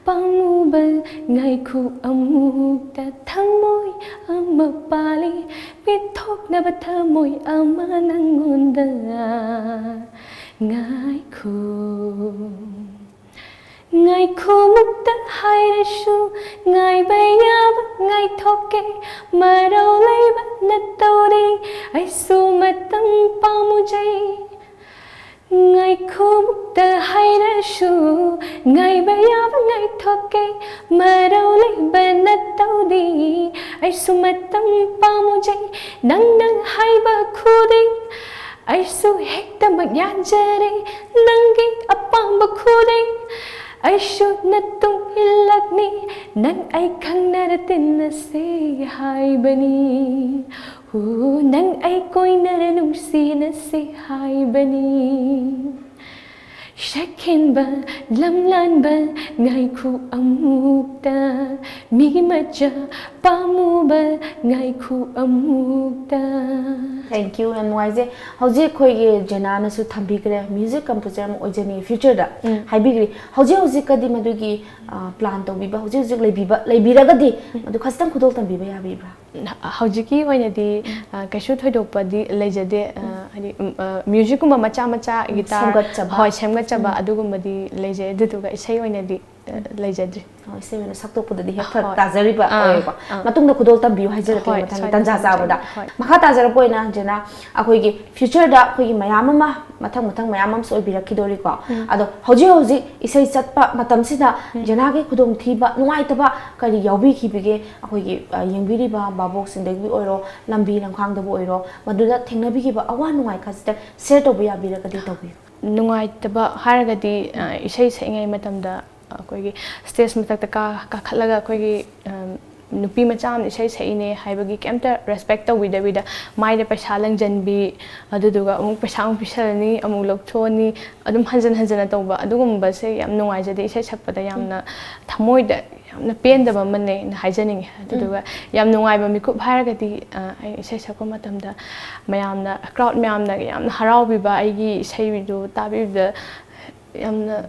ꯄꯥꯝꯃꯨꯕ, ꯉꯥꯏꯈꯣ ꯑꯃꯨꯛꯇ꯫ ꯊꯃꯣꯏ ꯑꯃ ꯄꯥꯜꯂꯤ, ꯄꯤꯊꯣꯛꯅꯕ ꯊꯃꯣꯏ ꯑꯃ ꯅꯪꯉꯣꯟꯗ꯫ ꯉꯥꯏꯈꯣ, ꯉꯥꯏꯈꯣ, ꯃꯨꯛꯇ ꯍꯥꯏꯔꯁꯨ ꯉꯥꯏꯕ ꯌꯥꯕ ꯉꯥꯏꯊꯣꯛꯀꯦ꯫ ꯃꯔꯧ ꯂꯩꯕ ꯅꯠꯇꯧꯔꯤ, ꯑꯩꯁꯨ ꯃꯇꯝ ꯄꯥꯝꯃꯨꯖꯩ꯫ ꯉꯥꯏ- ꯈꯨꯃꯨꯛꯇ ꯍꯥꯏꯔꯁꯨ ꯉꯥꯏꯕ ꯌꯥꯕ ꯉꯥꯏꯊꯣꯛꯀꯦ, ꯃꯔꯧ ꯂꯩꯕ ꯅꯠꯇꯧꯗꯤ꯫ ꯑꯩꯁꯨ ꯃꯇꯝ ꯄꯥꯝꯃꯨꯖꯩ, ꯅꯪꯅ ꯍꯥꯏꯕ ꯈꯨꯗꯤꯡ ꯑꯩꯁꯨ ꯍꯦꯛꯇꯃꯛ ꯌꯥꯖꯔꯦ, ꯅꯪꯒꯤ ꯑꯄꯥꯝꯕ ꯈꯨꯗꯤꯡ ꯑꯩꯁꯨ ꯅꯇꯨꯡ ꯏꯜꯂꯛꯅꯤ꯫ ꯅꯪ ꯑꯩ ꯈꯪꯅꯔ ꯇꯤꯟꯅꯁꯦ ꯍꯥꯏꯕꯅꯤ, ꯎ, ꯅꯪ ꯑꯩ ꯀꯣꯏꯅꯔ ꯅꯨꯡꯁꯤꯅꯁꯦ ꯍꯥꯏꯕꯅꯤ꯫ ꯁꯛꯍꯦꯟꯕ, ꯂꯝꯂꯥꯟꯕ, ꯉꯥꯏꯈꯣ ꯑꯃꯨꯛꯇ, ꯃꯤ ꯃꯆꯥ ꯄꯥꯝꯃꯨꯕ, ꯉꯥꯏꯈꯣ ꯑꯃꯨꯛꯇ꯫ Thank you, ꯌꯥꯝ ꯅꯨꯡꯉꯥꯏꯖꯩ꯫ ꯍꯧꯖꯤꯛ ꯑꯩꯈꯣꯏꯒꯤ ꯖꯦꯅꯥꯅꯁꯨ ꯊꯝꯕꯤꯈ꯭ꯔꯦ, ꯃ꯭ꯌꯨꯖꯤꯛ ꯀꯝꯄꯣꯖꯔ ꯑꯃ ꯑꯣꯏꯖꯅꯤꯡꯉꯤ ꯐ꯭ꯌꯨꯆꯔꯗ ꯍꯥꯏꯕꯤꯈ꯭ꯔꯦ꯫ ꯍꯧꯖꯤꯛ ꯍꯧꯖꯤꯛꯀꯗꯤ ꯃꯗꯨꯒꯤ ꯄ꯭ꯂꯥꯟ ꯇꯧꯕꯤꯕ ꯍꯧꯖꯤꯛ ꯍꯧꯖꯤꯛ ꯂꯩꯕꯤꯕ ꯂꯩꯕꯤꯔꯒꯗꯤ ꯃꯗꯨ ꯈꯖꯤꯛꯇꯪ ꯈꯨꯗꯣꯜ ꯇꯝꯕꯤꯕ ꯌꯥꯕꯤꯕ꯭ꯔꯥ? ꯍꯧꯖꯤꯛꯀꯤ ꯑꯣꯏꯅꯗꯤ ꯑ, ꯀꯩꯁꯨ ꯊꯣꯏꯗꯣꯛꯄꯗꯤ ꯂꯩꯖꯗꯦ꯫ ꯑ, ꯍꯥꯏꯗꯤ ꯎꯝ, ꯑ, ꯃ꯭ꯌꯨꯖꯤꯛꯀꯨꯝꯕ ꯃꯆꯥ ꯃꯆꯥ, ꯒꯤꯇꯥꯔ, ꯁꯦꯝꯒꯠꯆꯕ꯫ ꯍꯣꯏ, ꯁꯦꯝꯒꯠꯆꯕ ꯑꯗꯨꯒꯨꯝꯕꯗꯤ ꯂꯩꯖꯩ꯫ ꯑꯗꯨꯗꯨꯒ ꯏꯁꯩ ꯑꯣꯏꯅꯗꯤ ꯑ, ꯂꯩꯖꯗ꯭ꯔꯤ꯫ ꯑꯣ, ꯏꯁꯩ ꯑꯣꯏꯅ ꯁꯛꯇꯣꯛꯄꯗꯗꯤ ꯍꯦꯛ ꯐꯔꯛ ꯍꯣꯏ꯫ ꯇꯥꯖꯔꯤꯕ ꯑꯥ, ꯑꯣꯏꯔꯦꯀꯣ꯫ ꯑꯥ꯫ ꯃꯇꯨꯡꯗ ꯈꯨꯗꯣꯜ ꯇꯝꯕꯤꯌꯨ ꯍꯥꯏꯖꯔꯛꯀꯦ ꯍꯣꯏ, ꯃꯊꯪꯒꯤ ꯁꯣꯏꯗꯅ ꯇꯟꯖꯥ ꯆꯥꯕꯗ꯫ ꯇꯝꯖꯔꯛꯀꯦ꯫ ꯍꯣꯏ꯫ ꯃꯈꯥ ꯇꯥꯖꯔꯛꯄ ꯑꯣꯏꯅ ꯖꯦꯅꯥ, ꯑꯩꯈꯣꯏꯒꯤ ꯐ꯭ꯌꯨꯆꯔꯗ ꯑꯩꯈꯣꯏꯒꯤ ꯃꯌꯥꯝ ꯑꯃ ꯃꯊꯪ ꯃꯊꯪ ꯃꯌꯥꯝ ꯑꯃꯁꯨ ꯑꯣꯏꯕꯤꯔꯛꯈꯤꯗꯣꯔꯤꯀꯣ꯫ ꯑꯗꯣ ꯍꯧꯖꯤꯛ ꯍꯧꯖꯤꯛ ꯏꯁꯩ ꯆꯠꯄ ꯃꯇꯝꯁꯤꯗ ꯖꯦꯅꯥꯒꯤ ꯈꯨꯗꯣꯡꯊꯤꯕ, ꯅꯨꯡꯉꯥꯏꯇꯕ ꯀꯔꯤ ꯌꯥꯎꯕꯤꯈꯤꯕꯒꯦ? ꯑꯩꯈꯣꯏꯒꯤ ꯑ, ꯌꯦꯡꯕꯤꯔꯤꯕ ꯚꯥꯕꯣꯛꯁꯤꯡꯗꯒꯤ ꯑꯣꯏꯔꯣ, ꯂꯝꯕꯤ ꯂꯝꯈꯥꯡꯗꯕꯨ ꯑꯣꯏꯔꯣ, ꯃꯗꯨꯗ ꯊꯦꯡꯅꯕꯤꯈꯤꯕ ꯑꯋꯥ ꯅꯨꯡꯉꯥꯏ ꯈꯖꯤꯛꯇ ꯁꯤꯌꯔ ꯇꯧꯕ ꯌꯥꯕꯤꯔꯒꯗꯤ ꯇꯧꯕꯤꯌꯨ꯫ ꯅꯨꯡꯉꯥꯏꯇꯕ ꯍꯥꯏꯔꯒꯗꯤ ꯑ, ꯏꯁꯩ ꯁꯛꯏꯉꯩ ꯃꯇꯝꯗ ꯑꯩꯈꯣꯏꯒꯤ ꯁ꯭ꯇꯦꯖ ꯃꯊꯛꯇ ꯀꯥ ꯀꯥꯈꯠꯂꯒ ꯑꯩꯈꯣꯏꯒꯤ ꯑ, ꯅꯨꯄꯤ ꯃꯆꯥ ꯑꯃꯅ ꯏꯁꯩ ꯁꯛꯏꯅꯦ ꯍꯥꯏꯕꯒꯤ ꯀꯩꯝꯇ ꯔꯦꯁꯄꯦꯛ ꯇꯧꯕꯤꯗꯕꯤꯗ ꯃꯥꯏꯗ ꯄꯩꯁꯥ ꯂꯪꯁꯤꯟꯕꯤ, ꯑꯗꯨꯗꯨꯒ ꯑꯃꯨꯛ ꯄꯩꯁꯥ ꯑꯃꯨꯛ ꯄꯤꯁꯜꯂꯅꯤ, ꯑꯃꯨꯛ ꯂꯧꯊꯣꯛꯑꯅꯤ, ꯑꯗꯨꯝ ꯍꯟꯖꯟ ꯍꯟꯖꯟꯅ ꯇꯧꯕ, ꯑꯗꯨꯒꯨꯝꯕꯁꯦ ꯌꯥꯝ ꯅꯨꯡꯉꯥꯏꯖꯗꯦ꯫ ꯏꯁꯩ ꯁꯛꯄꯗ ꯌꯥꯝꯅ ꯊꯃꯣꯏꯗ ꯌꯥꯝꯅ ꯄꯦꯟꯗꯕ ꯑꯃꯅꯦꯅ ꯍꯥꯏꯖꯅꯤꯡꯉꯤ꯫ ꯑꯗꯨꯗꯨꯒ ꯌꯥꯝ ꯅꯨꯡꯉꯥꯏꯕ ꯃꯤꯀꯨꯞ ꯍꯥꯏꯔꯒꯗꯤ ꯑ, ꯑꯩ ꯏꯁꯩ ꯁꯛꯄ ꯃꯇꯝꯗ ꯃꯌꯥꯝꯅ, ꯀ꯭ꯔꯥꯎꯠ ꯃꯌꯥꯝꯅ ꯌꯥꯝꯅ ꯍꯔꯥꯎꯕꯤꯕ, ꯑꯩꯒꯤ ꯏꯁꯩꯗꯨ ꯇꯥꯕꯤꯕꯗ ꯌꯥꯝꯅ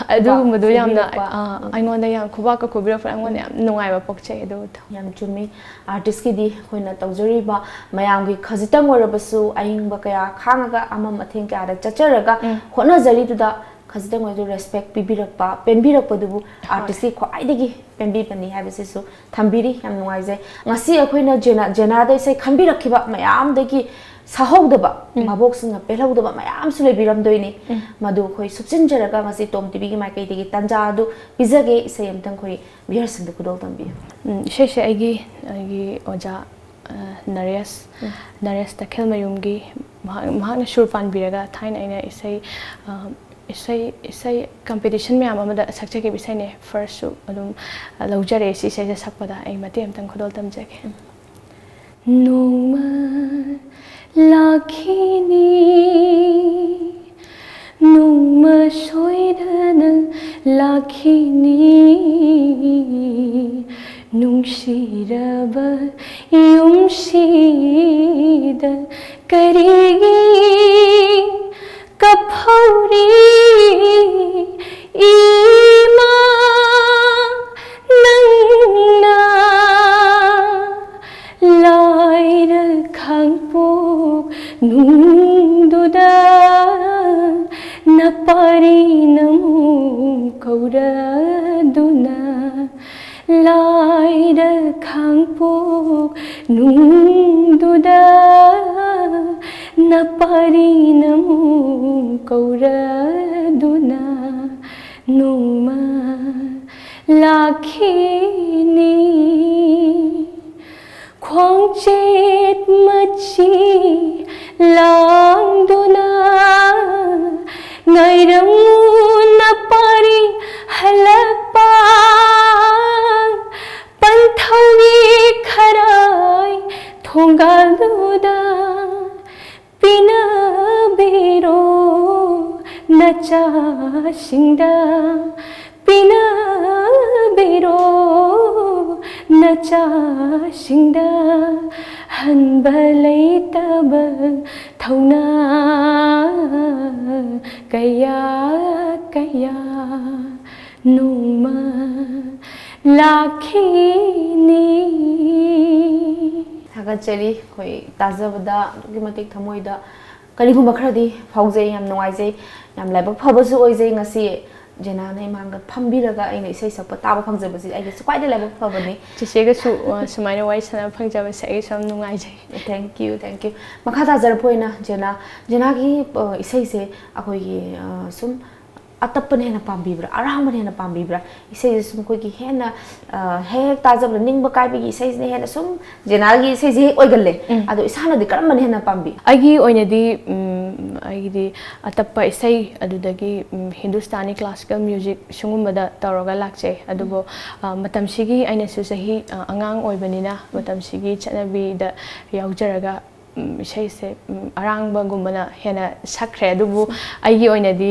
ꯑꯗꯨꯒꯨꯝꯕꯗꯣ ꯌꯥꯝꯅ ꯈꯨꯕꯤꯔꯛꯄ꯫ ꯑ, ꯑꯩꯉꯣꯟꯗ ꯌꯥꯝ ꯈꯨꯕꯥꯛꯀ ꯈꯨꯕꯤꯔꯛꯄ, ꯑꯩꯉꯣꯟꯗ ꯌꯥꯝ ꯅꯨꯡꯉꯥꯏꯕ ꯄꯣꯛꯆꯩ ꯑꯗꯨꯗꯣ꯫ ꯌꯥꯝ ꯆꯨꯝꯃꯤ꯫ ꯑꯥꯔꯇꯤꯁꯀꯤꯗꯤ ꯑꯩꯈꯣꯏꯅ ꯇꯧꯖꯔꯤꯕ ꯃꯌꯥꯝꯒꯤ ꯈꯖꯤꯛꯇꯪ ꯑꯣꯏꯔꯕꯁꯨ ꯑꯏꯪꯕ ꯀꯌꯥ ꯈꯥꯡꯉꯒ, ꯑꯃꯝ ꯑꯊꯦꯡ ꯀꯌꯥꯗ ꯆꯠꯆꯔꯒ ꯍꯣꯠꯅꯖꯔꯤꯗꯨꯗ ꯈꯖꯤꯛꯇꯪ ꯑꯣꯏꯔꯁꯨ ꯔꯦꯁꯄꯦꯛ ꯄꯤꯕꯤꯔꯛꯄ, ꯄꯦꯟꯕꯤꯔꯛꯄꯗꯨꯕꯨ ꯑꯥꯔꯇꯤꯁꯀꯤ ꯈ꯭ꯋꯥꯏꯗꯒꯤ ꯄꯦꯟꯕꯤꯕꯅꯤ ꯍꯥꯏꯕꯁꯤꯁꯨ ꯊꯝꯕꯤꯔꯤ꯫ ꯌꯥꯝ ꯅꯨꯡꯉꯥꯏꯖꯩ꯫ ꯉꯁꯤ ꯑꯩꯈꯣꯏꯅ ꯖꯦꯅꯥ, ꯖꯦꯅꯥꯗ ꯏꯁꯩ ꯈꯟꯕꯤꯔꯛꯈꯤꯕ ꯃꯌꯥꯝꯗꯒꯤ ꯁꯥꯍꯧꯗꯕ, ꯎꯝ꯫ ꯃꯕꯣꯛꯁꯤꯡꯅ ꯄꯦꯜꯍꯧꯗꯕ ꯃꯌꯥꯝꯁꯨ ꯂꯩꯕꯤꯔꯝꯗꯣꯏꯅꯤ꯫ ꯎꯝ꯫ ꯃꯗꯨ ꯑꯩꯈꯣꯏ ꯁꯨꯞꯆꯤꯟꯖꯔꯒ ꯉꯁꯤ ꯇꯣꯝ ꯇꯤꯚꯤꯒꯤ ꯃꯥꯏꯀꯩꯗꯒꯤ ꯇꯥꯟꯖꯥ ꯑꯗꯨ ꯄꯤꯖꯒꯦ꯫ ꯏꯁꯩ ꯑꯃꯇꯪ ꯑꯩꯈꯣꯏ ꯚꯤꯌꯔꯁꯤꯡꯗ ꯈꯨꯗꯣꯜ ꯇꯝꯕꯤꯌꯨ꯫ ꯎꯝ, ꯏꯁꯩꯁꯦ ꯑꯩꯒꯤ, ꯑꯩꯒꯤ ꯑꯣꯖꯥ, ꯑ, ꯅꯔꯦꯁ, ꯎꯝ꯫ ꯅꯔꯦꯁ ꯇꯈꯦꯜꯃꯌꯨꯝꯒꯤ, ꯃꯍꯥꯛ, ꯃꯍꯥꯛꯅ ꯁꯨꯔ ꯄꯥꯟꯕꯤꯔꯒ ꯊꯥꯏꯅ ꯑꯩꯅ ꯏꯁꯩ, ꯑ, ꯏꯁꯩ, ꯏꯁꯩ competition ꯃꯌꯥꯝ ꯑꯃꯗ ꯁꯛꯆꯈꯤꯕ ꯏꯁꯩꯅꯦ꯫ First ꯁꯨ ꯑꯗꯨꯝ, ꯑ, ꯂꯧꯖꯔꯛꯑꯦ ꯁꯤ ꯏꯁꯩꯁꯦ ꯁꯛꯄꯗ꯫ ꯑꯩ ꯃꯇꯦꯛ ꯑꯃꯇꯪ ꯈꯨꯗꯣꯜ ꯇꯝꯖꯒꯦ꯫ ꯎꯝ꯫ ꯅꯣꯡꯃ ꯂꯥꯛꯈꯤꯅꯤ, ꯅꯣꯡꯃ ꯁꯣꯏꯗꯅ ꯂꯥꯛꯈꯤꯅꯤ, ꯅꯨꯡꯁꯤꯔꯕ ꯌꯨꯝꯁꯤꯗ ꯀꯔꯤꯒꯤ ꯀꯞꯍꯧꯔꯤ ꯏꯃꯥ ꯅꯪꯅ? ꯂꯥꯏꯔ ꯈꯥꯡꯄꯣꯛ ꯅꯨꯡꯗꯨꯗ ꯅꯄꯥꯔꯤ ꯅꯃꯨ ꯀꯧꯔꯗꯨꯅ, ꯂꯥꯏꯔ ꯈꯥꯡꯄꯣꯛ ꯅꯨꯡꯗꯨꯗ ꯅꯄꯥꯔꯤ ꯅꯃꯨ ꯀꯧꯔꯗꯨꯅ ꯅꯣꯡꯃ ꯂꯥꯛꯈꯤꯅꯤ꯫ ꯈ꯭ꯋꯥꯡꯆꯦꯠ ꯃꯆꯤ ꯂꯥꯡꯗꯨꯅ ꯉꯥꯏꯔꯝꯃꯨ ꯅꯄꯥꯔꯤ ꯍꯜꯂꯛꯄ꯫ ꯄꯟꯊꯧꯒꯤ ꯈꯔꯥꯏ ꯊꯣꯡꯒꯥꯜꯗꯨꯗ ꯄꯤꯅꯕꯤꯔꯣ ꯅꯆꯥꯁꯤꯡꯗ, ꯄꯤꯅꯕꯤꯔꯣ ꯅꯆꯥꯁꯤꯡꯗ꯫ ꯍꯟꯕ ꯂꯩꯇꯕ ꯊꯧꯅꯥ ꯀꯌꯥ ꯀꯌꯥ ꯅꯣꯡꯃ ꯂꯥꯛꯈꯤꯅꯤ꯫ ꯊꯥꯒꯠꯆꯔꯤ꯫ ꯑꯩꯈꯣꯏ ꯇꯥꯖꯕꯗ ꯑꯗꯨꯛꯀꯤ ꯃꯇꯤꯛ ꯊꯃꯣꯏꯗ ꯀꯔꯤꯒꯨꯝꯕ ꯈꯔꯗꯤ ꯐꯥꯎꯖꯩ, ꯌꯥꯝ ꯅꯨꯡꯉꯥꯏꯖꯩ, ꯌꯥꯝ ꯂꯥꯏꯕꯛ ꯐꯕꯁꯨ ꯑꯣꯏꯖꯩ꯫ ꯉꯁꯤ ꯖꯦꯅꯥꯅ ꯏꯃꯥꯡꯗ ꯐꯝꯕꯤꯔꯒ ꯑꯩꯅ ꯏꯁꯩ ꯁꯛꯄ ꯇꯥꯕ ꯐꯪꯖꯕꯁꯤ ꯑꯩꯒꯤꯁꯨ ꯈ꯭ꯋꯥꯏꯗꯒꯤ ꯂꯥꯏꯕꯛ ꯐꯕꯅꯤ꯫ ꯆꯤꯆꯦꯒꯁꯨ ꯑ, ꯁꯨꯃꯥꯏꯅ ꯋꯥꯔꯤ ꯁꯥꯟꯅꯕ ꯐꯪꯖꯕꯁꯦ ꯑꯩꯒꯤꯁꯨ ꯌꯥꯝ ꯅꯨꯡꯉꯥꯏꯖꯩ꯫ Thank you, thank you. ꯃꯈꯥ ꯇꯥꯖꯔꯛꯄ ꯑꯣꯏꯅ ꯖꯦꯅꯥ, ꯖꯦꯅꯥꯒꯤ ꯑ, ꯏꯁꯩꯁꯦ ꯑꯩꯈꯣꯏꯒꯤ ꯑ, ꯁꯨꯝ ꯑꯇꯞꯄꯅ ꯍꯦꯟꯅ ꯄꯥꯝꯕꯤꯕ꯭ꯔꯥ, ꯑꯔꯥꯡꯕꯅ ꯍꯦꯟꯅ ꯄꯥꯝꯕꯤꯕ꯭ꯔꯥ? ꯏꯁꯩꯁꯦ ꯁꯨꯝ ꯑꯩꯈꯣꯏꯒꯤ ꯍꯦꯟꯅ ꯑ, ꯍꯦꯛ ꯍꯦꯛ ꯇꯥꯖꯕꯗ ꯅꯤꯡꯕ ꯀꯥꯏꯕꯒꯤ ꯏꯁꯩꯁꯤꯅ ꯍꯦꯟꯅ ꯁꯨꯝ ꯖꯦꯅꯥꯒꯤ ꯏꯁꯩꯁꯦ ꯍꯦꯛ ꯑꯣꯏꯒꯜꯂꯦ꯫ ꯎꯝ꯫ ꯑꯗꯣ ꯏꯁꯥꯅꯗꯤ ꯀꯔꯝꯕꯅ ꯍꯦꯟꯅ ꯄꯥꯝꯕꯤ? ꯑꯩꯒꯤ ꯑꯣꯏꯅꯗꯤ ꯎꯝ, ꯑꯩꯒꯤꯗꯤ ꯑꯇꯞꯄ ꯏꯁꯩ, ꯑꯗꯨꯗꯒꯤ ꯎꯝ, ꯍꯤꯟꯗꯨꯁꯇꯥꯅꯤ classical music ꯁꯤꯒꯨꯝꯕꯗ ꯇꯧꯔꯒ ꯂꯥꯛꯆꯩ꯫ ꯑꯗꯨꯕꯨ ꯑ, ꯃꯇꯝꯁꯤꯒꯤ ꯑꯩꯅꯁꯨ ꯆꯍꯤ ꯑ, ꯑꯉꯥꯡ ꯑꯣꯏꯕꯅꯤꯅ ꯃꯇꯝꯁꯤꯒꯤ ꯆꯠꯅꯕꯤꯗ ꯌꯥꯎꯖꯔꯒ ꯎꯝ, ꯏꯁꯩꯁꯦ ꯎꯝ, ꯑꯔꯥꯡꯕꯒꯨꯝꯕꯅ ꯍꯦꯟꯅ ꯁꯛꯈ꯭ꯔꯦ꯫ ꯑꯗꯨꯕꯨ ꯑꯩꯒꯤ ꯑꯣꯏꯅꯗꯤ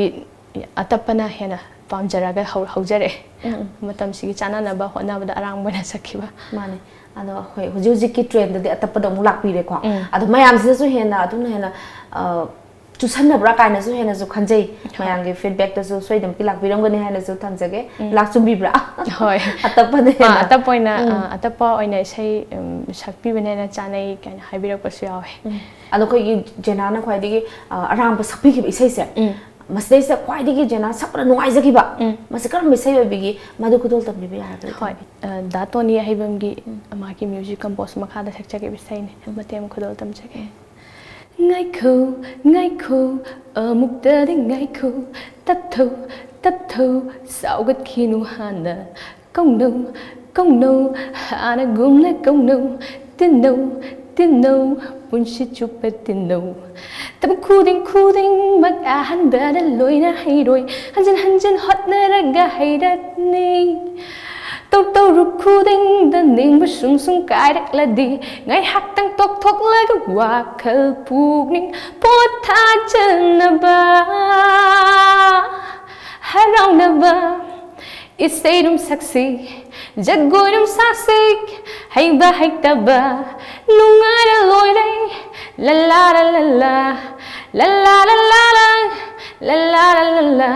ꯑꯇꯞꯄꯅ ꯍꯦꯟꯅ ꯄꯥꯝꯖꯔꯒ ꯍꯧ- ꯍꯧꯖꯔꯛꯑꯦ꯫ ꯎꯝ, ꯎꯝ꯫ ꯃꯇꯝꯁꯤꯒꯤ ꯆꯥꯟꯅꯅꯕ ꯍꯣꯠꯅꯕꯗ ꯑꯔꯥꯡꯕꯅ ꯁꯛꯈꯤꯕ꯫ ꯃꯥꯅꯦ꯫ ꯑꯗꯣ ꯍꯣꯏ, ꯍꯧꯖꯤꯛ ꯍꯧꯖꯤꯛꯀꯤ ꯇ꯭ꯔꯦꯟꯗꯗꯤ ꯑꯇꯞꯄꯗ ꯑꯃꯨꯛ ꯂꯥꯛꯄꯤꯔꯦꯀꯣ꯫ ꯎꯝ꯫ ꯑꯗꯣ ꯃꯌꯥꯝꯁꯤꯅꯁꯨ ꯍꯦꯟꯅ ꯑꯗꯨꯅ ꯍꯦꯟꯅ ꯑ, ꯆꯨꯁꯟꯅꯕ꯭ꯔꯥ ꯀꯥꯏꯅꯁꯨ ꯍꯦꯟꯅꯁꯨ ꯈꯟꯖꯩ꯫ ꯃꯌꯥꯝꯒꯤ ꯐꯤꯗꯕꯦꯛꯇꯁꯨ ꯁꯣꯏꯗꯅꯃꯛꯀꯤ ꯂꯥꯛꯄꯤꯔꯝꯒꯅꯤ ꯍꯥꯏꯅꯁꯨ ꯊꯝꯖꯒꯦ꯫ ꯂꯥꯛ ꯆꯨꯝꯕꯤꯕ꯭ꯔꯥ? ꯍꯣꯏ꯫ ꯑꯇꯞꯄꯅ ꯑꯥ, ꯍꯦꯟꯅ꯫ ꯑꯇꯞꯄ ꯑꯣꯏꯅ ꯎꯝ꯫ ꯑꯥ, ꯑꯇꯞꯄ ꯑꯣꯏꯅ ꯏꯁꯩ ꯎꯝ, ꯁꯛꯄꯤꯕꯅ ꯍꯦꯟꯅ ꯆꯥꯅꯩ ꯀꯥꯏꯅ ꯍꯥꯏꯕꯤꯔꯛꯄꯁꯨ ꯌꯥꯎꯋꯦ꯫ ꯎꯝ꯫ ꯑꯗꯣ ꯑꯩꯈꯣꯏꯒꯤ ꯖꯦꯅꯥꯅ ꯈ꯭ꯋꯥꯏꯗꯒꯤ ꯑ, ꯑꯔꯥꯡꯕ ꯁꯛꯄꯤꯈꯤꯕ ꯏꯁꯩꯁꯦ, ꯎꯝ꯫ ꯃꯁꯤꯗꯩꯁꯤꯗ ꯈ꯭ꯋꯥꯏꯗꯒꯤ ꯖꯦꯅꯥ ꯁꯛꯄꯗ ꯅꯨꯡꯉꯥꯏꯖꯈꯤꯕ ꯎꯝ꯫ ꯃꯁꯤ ꯀꯔꯝꯕ ꯏꯁꯩ ꯑꯣꯏꯕꯤꯒꯦ? ꯃꯗꯨ ꯈꯨꯗꯣꯜ ꯇꯝꯕꯤꯕ ꯌꯥꯔꯒꯗꯤ ꯍꯣꯏ꯫ ꯇꯝꯕꯤꯌꯨ꯫ ꯑ, ꯗꯥ ꯇꯣꯅꯤ ꯑꯍꯩꯕꯝꯒꯤ ꯃꯥꯒꯤ ꯃ꯭ꯌꯨꯖꯤꯛ ꯀꯝꯄꯣꯖ ꯃꯈꯥꯗ ꯁꯛꯆꯈꯤꯕ ꯏꯁꯩꯅꯤ꯫ ꯃꯇꯦꯛ ꯑꯃ ꯈꯨꯗꯣꯜ ꯇꯝꯖꯒꯦ꯫ ꯉꯥꯏꯈꯣ, ꯉꯥꯏꯈꯣ, ꯑꯃꯨꯛꯇꯗꯤ ꯉꯥꯏꯈꯣ, ꯇꯞꯊꯧ, ꯇꯞꯊꯧ, ꯁꯥꯎꯒꯠꯈꯤꯅꯨ ꯍꯥꯟꯅ꯫ ꯀꯧꯅꯧ, ꯀꯧꯅꯧ, ꯍꯥꯟꯅꯒꯨꯝꯅ ꯀꯧꯅꯧ, ꯇꯤꯟꯅꯧ, ꯇꯤꯟꯅꯧ, ꯄꯨꯟꯁꯤ ꯆꯨꯞꯄ ꯇꯤꯟꯅꯧ꯫ ꯇꯝ ꯈꯨꯗꯤꯡ ꯈꯨꯗꯤꯡꯃꯛ ꯑꯍꯟꯕꯅ ꯂꯣꯏꯅ ꯍꯩꯔꯣꯏ, ꯍꯟꯖꯤꯟ ꯍꯟꯖꯤꯟ ꯍꯣꯠꯅꯔꯒ ꯍꯩꯔꯛꯅꯤ꯫ ꯇꯧ ꯇꯧꯔꯨ ꯈꯨꯗꯤꯡꯗ ꯅꯤꯡꯕ ꯁꯨꯝ ꯁꯨꯝ ꯀꯥꯏꯔꯛꯂꯗꯤ, ꯉꯥꯏꯍꯥꯛꯇꯪ ꯇꯣꯛꯊꯣꯛꯂꯒ ꯋꯥꯈꯜ ꯄꯨꯛꯅꯤꯡ ꯄꯣꯊꯥꯖꯅꯕ꯫ ꯍꯔꯥꯎꯅꯕ ꯏꯁꯩ ꯑꯗꯨꯝ ꯁꯛꯁꯤ, ꯖꯒꯣꯏ ꯑꯗꯨꯝ ꯁꯥꯁꯤ, ꯍꯩꯕ ꯍꯩꯇꯕ ꯅꯨꯡꯉꯥꯏꯔ ꯂꯣꯏꯔꯦ꯫ ꯂꯂꯥꯔ ꯂꯂꯥ, ꯂꯂꯥꯔ ꯂꯂꯥ, ꯂꯂꯥꯔ ꯂꯂꯥ,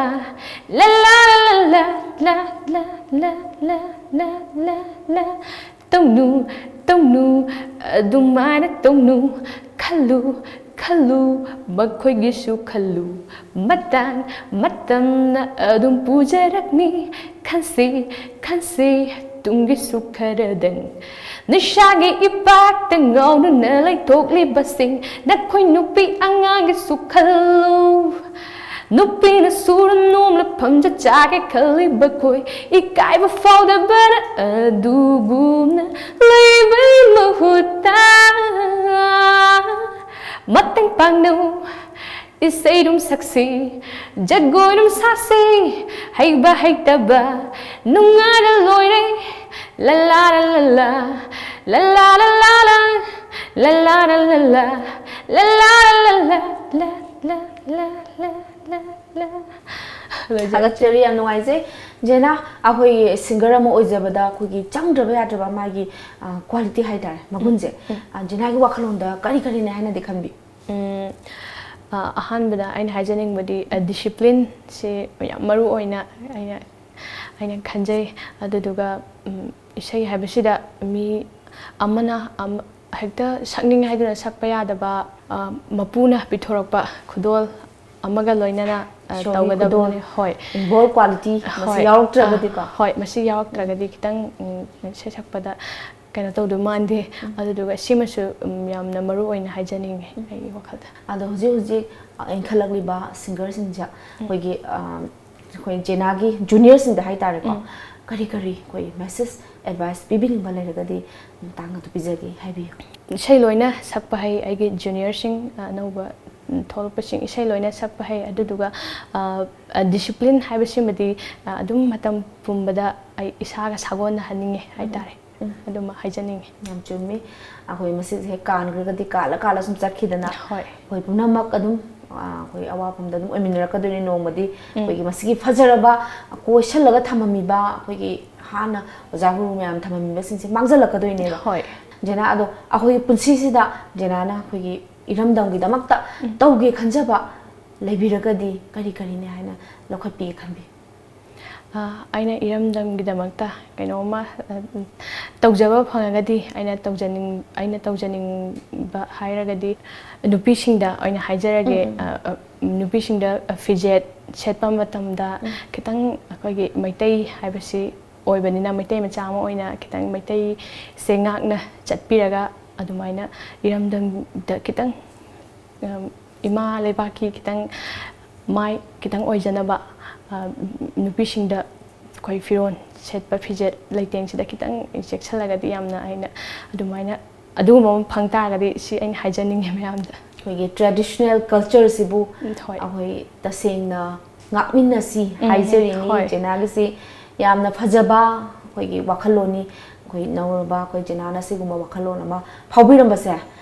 ꯂꯂꯥꯔ ꯂꯂꯥ, ꯂꯥ, ꯂꯥ, ꯂꯥ, ꯂꯥ, ꯂꯥ, ꯂꯥ, ꯂꯥ, ꯂꯥ꯫ ꯇꯧꯅꯨ, ꯇꯧꯅꯨ, ꯑꯗꯨꯃꯥꯏꯅ ꯇꯧꯅꯨ꯫ ꯈꯜꯂꯨ, ꯈꯜꯂꯨ, ꯃꯈꯣꯏꯒꯤꯁꯨ ꯈꯜꯂꯨ, ꯃꯇꯥꯡ ꯃꯇꯝꯅ ꯑꯗꯨꯝ ꯄꯨꯖꯔꯛꯅꯤ꯫ ꯈꯟꯁꯤ, ꯈꯟꯁꯤ, ꯇꯨꯡꯒꯤꯁꯨ ꯈꯔꯗꯪ꯫ ꯅꯤꯁꯥꯒꯤ ꯏꯄꯥꯛꯇ ꯉꯥꯎꯗꯨꯅ ꯂꯩꯊꯣꯛꯂꯤꯕꯁꯤꯡ, ꯅꯈꯣꯏ ꯅꯨꯄꯤ ꯑꯉꯥꯡꯒꯤꯁꯨ ꯈꯜꯂꯨ꯫ ꯅꯨꯄꯤꯅ ꯁꯨꯔ ꯅꯣꯝꯂ ꯐꯝꯖ ꯆꯥꯒꯦ ꯈꯜꯂꯤꯕ ꯈꯣꯏ, ꯏꯀꯥꯏꯕ ꯐꯥꯎꯗꯕꯅ ꯑꯗꯨꯒꯨꯝꯅ ꯂꯩꯕꯩ ꯃꯍꯨꯠꯇ ꯃꯇꯦꯡ ꯄꯥꯡꯅꯧ꯫ ꯏꯁꯩ ꯑꯗꯨꯝ ꯁꯛꯁꯤ, ꯖꯒꯣꯏ ꯑꯗꯨꯝ ꯁꯥꯁꯤ, ꯍꯩꯕ ꯍꯩꯇꯕ ꯅꯨꯡꯉꯥꯏꯔ ꯂꯣꯏꯔꯦ꯫ ꯂꯂꯥ ꯂꯂꯥ, ꯂꯂꯥ ꯂꯂꯥ, ꯂꯂꯥ ꯂꯂꯥ, ꯂꯂꯥ ꯂꯂꯥ, ꯂ ꯂ ꯂ ꯂ ꯂ ꯂ꯫ ꯂꯣꯏꯖꯔꯦ꯫ ꯊꯥꯒꯠꯆꯔꯤ, ꯌꯥꯝ ꯅꯨꯡꯉꯥꯏꯖꯩ꯫ ꯖꯦꯅꯥ, ꯑꯩꯈꯣꯏꯒꯤ ꯁꯤꯡꯒꯔ ꯑꯃ ꯑꯣꯏꯖꯕꯗ ꯑꯩꯈꯣꯏꯒꯤ ꯆꯪꯗ꯭ꯔꯕ ꯌꯥꯗ꯭ꯔꯕ ꯃꯥꯒꯤ, ꯑ, ꯀ꯭ꯋꯥꯂꯤꯇꯤ ꯍꯥꯏꯇꯥꯔꯦ, ꯃꯒꯨꯟꯁꯦ, ꯎꯝ꯫ ꯑ, ꯖꯦꯅꯥꯒꯤ ꯋꯥꯈꯜꯂꯣꯟꯗ ꯀꯔꯤ ꯀꯔꯤꯅꯦ ꯍꯥꯏꯅꯗꯤ ꯈꯟꯕꯤ? ꯎꯝ, ꯑ, ꯑꯍꯥꯟꯕꯗ ꯑꯩꯅ ꯍꯥꯏꯖꯅꯤꯡꯕꯗꯤ, ꯑ, ꯗꯤꯁꯤꯄ꯭ꯂꯤꯟꯁꯤ ꯌꯥꯝ ꯃꯔꯨ ꯑꯣꯏꯅ ꯑꯩꯅ, ꯑꯩꯅ ꯈꯟꯖꯩ꯫ ꯑꯗꯨꯗꯨꯒ, ꯎꯝ, ꯏꯁꯩ ꯍꯥꯏꯕꯁꯤꯗ ꯃꯤ ꯑꯃꯅ ꯑꯃ, ꯍꯦꯛꯇ ꯁꯛꯅꯤꯡꯉꯦ ꯍꯥꯏꯗꯨꯅ ꯁꯛꯄ ꯌꯥꯗꯕ, ꯑ, ꯃꯄꯨꯅ ꯄꯤꯊꯣꯔꯛꯄ ꯈꯨꯗꯣꯜ ꯑꯃꯒ ꯂꯣꯏꯅꯅ, ꯑ, ꯏꯁꯣꯔꯒꯤ ꯇꯧꯒꯗꯕꯅꯤ꯫ ꯈꯨꯗꯣꯜ꯫ ꯍꯣꯏ꯫ Inborn quality ꯃꯁꯤ ꯍꯣꯏ꯫ ꯌꯥꯎꯔꯛꯇ꯭ꯔꯒꯗꯤꯀꯣ꯫ ꯑ, ꯍꯣꯏ, ꯃꯁꯤ ꯌꯥꯎꯔꯛꯇ꯭ꯔꯒꯗꯤ ꯈꯤꯇꯪ, ꯎꯝ, ꯏꯁꯩ ꯁꯛꯄꯗ ꯀꯩꯅꯣ ꯇꯧꯗꯣꯏ ꯃꯥꯟꯗꯦ꯫ ꯎꯝ꯫ ꯑꯗꯨꯗꯨꯒ ꯁꯤꯃꯁꯨ, ꯎꯝ, ꯌꯥꯝꯅ ꯃꯔꯨ ꯑꯣꯏꯅ ꯍꯥꯏꯖꯅꯤꯡꯉꯤ, ꯎꯝ꯫ ꯑꯩꯒꯤ ꯋꯥꯈꯜꯗ꯫ ꯑꯗꯣ ꯍꯧꯖꯤꯛ ꯍꯧꯖꯤꯛ, ꯑ, ꯏꯟꯈꯠꯂꯛꯂꯤꯕ ꯁꯤꯡꯒꯔꯁꯤꯡꯁꯦ ꯎꯝ꯫ ꯑꯩꯈꯣꯏꯒꯤ, ꯑ, ꯑꯩꯈꯣꯏ ꯖꯦꯅꯥꯒꯤ ꯖꯨꯅꯤꯌꯔꯁꯤꯡꯗ ꯍꯥꯏꯇꯥꯔꯦꯀꯣ, ꯎꯝ꯫ ꯀꯔꯤ ꯀꯔꯤ ꯑꯩꯈꯣꯏ ꯃꯦꯁꯦꯖ, ꯑꯦꯗꯚꯥꯏꯁ ꯄꯤꯕꯤꯅꯤꯡꯕ ꯂꯩꯔꯒꯗꯤ ꯃꯇꯥꯡ ꯑꯗꯨ ꯄꯤꯖꯒꯦ, ꯍꯥꯏꯕꯤꯌꯨ꯫ ꯏꯁꯩ ꯂꯣꯏꯅ ꯁꯛꯄ ꯍꯩ꯫ ꯑꯩꯒꯤ ꯖꯨꯅꯤꯌꯔꯁꯤꯡ, ꯑ, ꯑꯅꯧꯕ, ꯎꯝ, ꯊꯣꯛꯂꯛꯄꯁꯤꯡ ꯏꯁꯩ ꯂꯣꯏꯅ ꯁꯛꯄ ꯍꯩ꯫ ꯑꯗꯨꯗꯨꯒ, ꯑ, ꯑ, ꯗꯤꯁꯤꯄ꯭ꯂꯤꯟ ꯍꯥꯏꯕꯁꯤꯃꯗꯤ, ꯑ, ꯑꯗꯨꯝ ꯃꯇꯝ ꯄꯨꯝꯕꯗ ꯑꯩ ꯏꯁꯥꯒ ꯁꯥꯒꯣꯟꯅꯍꯟꯅꯤꯡꯉꯤ ꯍꯥꯏꯇꯥꯔꯦ꯫ ꯎꯝ꯫ ꯑꯗꯨꯃ ꯍꯥꯏꯖꯅꯤꯡꯉꯤ꯫ ꯌꯥꯝ ꯆꯨꯝꯃꯤ꯫ ꯑꯩꯈꯣꯏ ꯃꯁꯤꯁꯦ ꯍꯦꯛ ꯀꯥꯟꯈ꯭ꯔꯒꯗꯤ ꯀꯥꯜꯂ ꯀꯥꯜꯂ ꯁꯨꯝ ꯆꯠꯈꯤꯗꯅ, ꯍꯣꯏ꯫ ꯑꯩꯈꯣꯏ ꯄꯨꯝꯅꯃꯛ ꯑꯗꯨꯝ, ꯑ, ꯑꯩꯈꯣꯏ ꯑꯋꯥꯐꯝꯗ ꯑꯗꯨꯝ ꯑꯣꯏꯃꯤꯟꯅꯔꯛꯀꯗꯣꯏꯅꯤ ꯅꯣꯡꯃꯗꯤ꯫ ꯎꯝ꯫ ꯑꯩꯈꯣꯏꯒꯤ ꯃꯁꯤꯒꯤ ꯐꯖꯔꯕ ꯀꯣꯏꯁꯜꯂꯒ ꯊꯝꯃꯝꯃꯤꯕ ꯑꯩꯈꯣꯏꯒꯤ ꯍꯥꯟꯅ ꯑꯣꯖꯥ ꯒꯨꯔꯨ ꯃꯌꯥꯝ ꯊꯝꯃꯝꯃꯤꯕꯁꯤꯡꯁꯦ ꯃꯥꯡꯖꯜꯂꯛꯀꯗꯣꯏꯅꯦꯕ꯫ ꯍꯣꯏ꯫ ꯖꯦꯅꯥ, ꯑꯗꯣ ꯑꯩꯈꯣꯏꯒꯤ ꯄꯨꯟꯁꯤꯁꯤꯗ ꯖꯦꯅꯥꯅ ꯑꯩꯈꯣꯏꯒꯤ ꯏꯔꯝꯗꯝꯒꯤꯗꯃꯛꯇ ꯎꯝ꯫ ꯇꯧꯒꯦ ꯈꯟꯖꯕ ꯂꯩꯕꯤꯔꯒꯗꯤ ꯀꯔꯤ ꯀꯔꯤꯅꯦ ꯍꯥꯏꯅ ꯂꯧꯈꯠꯄꯤꯒꯦ ꯈꯟꯕꯤ? ꯑ, ꯑꯩꯅ ꯏꯔꯝꯗꯝꯒꯤꯗꯃꯛꯇ ꯀꯩꯅꯣꯝꯃ, ꯑ, ꯇꯧꯖꯕ ꯐꯪꯉꯒꯗꯤ ꯑꯩꯅ ꯇꯧꯖꯅꯤꯡ-, ꯑꯩꯅ ꯇꯧꯖꯅꯤꯡꯕ ꯍꯥꯏꯔꯒꯗꯤ ꯅꯨꯄꯤꯁꯤꯡꯗ ꯑꯣꯏꯅ ꯍꯥꯏꯖꯔꯒꯦ꯫ ꯎꯝ, ꯎꯝ꯫ ꯑ, ꯑ, ꯅꯨꯄꯤꯁꯤꯡꯗ ꯐꯤꯖꯦꯠ ꯁꯦꯠꯄ ꯃꯇꯝꯗ ꯎꯝ꯫ ꯈꯤꯇꯪ ꯑꯩꯈꯣꯏꯒꯤ ꯃꯩꯇꯩ ꯍꯥꯏꯕꯁꯤ ꯑꯣꯏꯕꯅꯤꯅ, ꯃꯩꯇꯩ ꯃꯆꯥ ꯑꯃ ꯑꯣꯏꯅ ꯈꯤꯇꯪ ꯃꯩꯇꯩꯁꯦ ꯉꯥꯛꯅ ꯆꯠꯄꯤꯔꯒ ꯑꯗꯨꯃꯥꯏꯅ ꯏꯔꯝꯗꯝꯗ ꯈꯤꯇꯪ, ꯑꯝ, ꯏꯃꯥ ꯂꯩꯕꯥꯛꯀꯤ ꯈꯤꯇꯪ ꯃꯥꯏ ꯈꯤꯇꯪ ꯑꯣꯏꯖꯅꯕ, ꯑ, ꯅꯨꯄꯤꯁꯤꯡꯗ ꯑꯩꯈꯣꯏ ꯐꯤꯔꯣꯜ ꯁꯦꯠꯄ ꯐꯤꯖꯦꯠ ꯂꯩꯇꯦꯡꯁꯤꯗ ꯈꯤꯇꯪ ꯆꯦꯛꯁꯤꯜꯂꯒꯗꯤ ꯌꯥꯝꯅ ꯑꯩꯅ ꯑꯗꯨꯃꯥꯏꯅ ꯑꯗꯨꯒꯨꯝꯕ ꯑꯃ ꯐꯪ ꯇꯥꯔꯒꯗꯤ ꯁꯤ ꯑꯩꯅ ꯍꯥꯏꯖꯅꯤꯡꯉꯦ ꯃꯌꯥꯝꯗ꯫ ꯑꯩꯈꯣꯏꯒꯤ traditional culture ꯁꯤꯕꯨ ꯎꯝ, ꯍꯣꯏ꯫ ꯑꯩꯈꯣꯏ ꯇꯁꯦꯡꯅ ꯉꯥꯛꯃꯤꯟꯅꯁꯤ ꯎꯝ, ꯍꯥꯏꯖꯔꯤꯅꯤ꯫ ꯍꯣꯏ꯫ ꯖꯦꯅꯥꯒꯤꯁꯤ ꯌꯥꯝꯅ ꯐꯖꯕ ꯑꯩꯈꯣꯏꯒꯤ ꯋꯥꯈꯜꯂꯣꯟꯅꯤ꯫ ꯑꯩꯈꯣꯏ ꯅꯧꯔꯕ ꯑꯩꯈꯣꯏ ꯖꯦꯅꯥꯅ ꯁꯤꯒꯨꯝꯕ ꯋꯥꯈꯜꯂꯣꯟ ꯑꯃ ꯐꯥꯎꯕꯤꯔꯝꯕꯁꯦ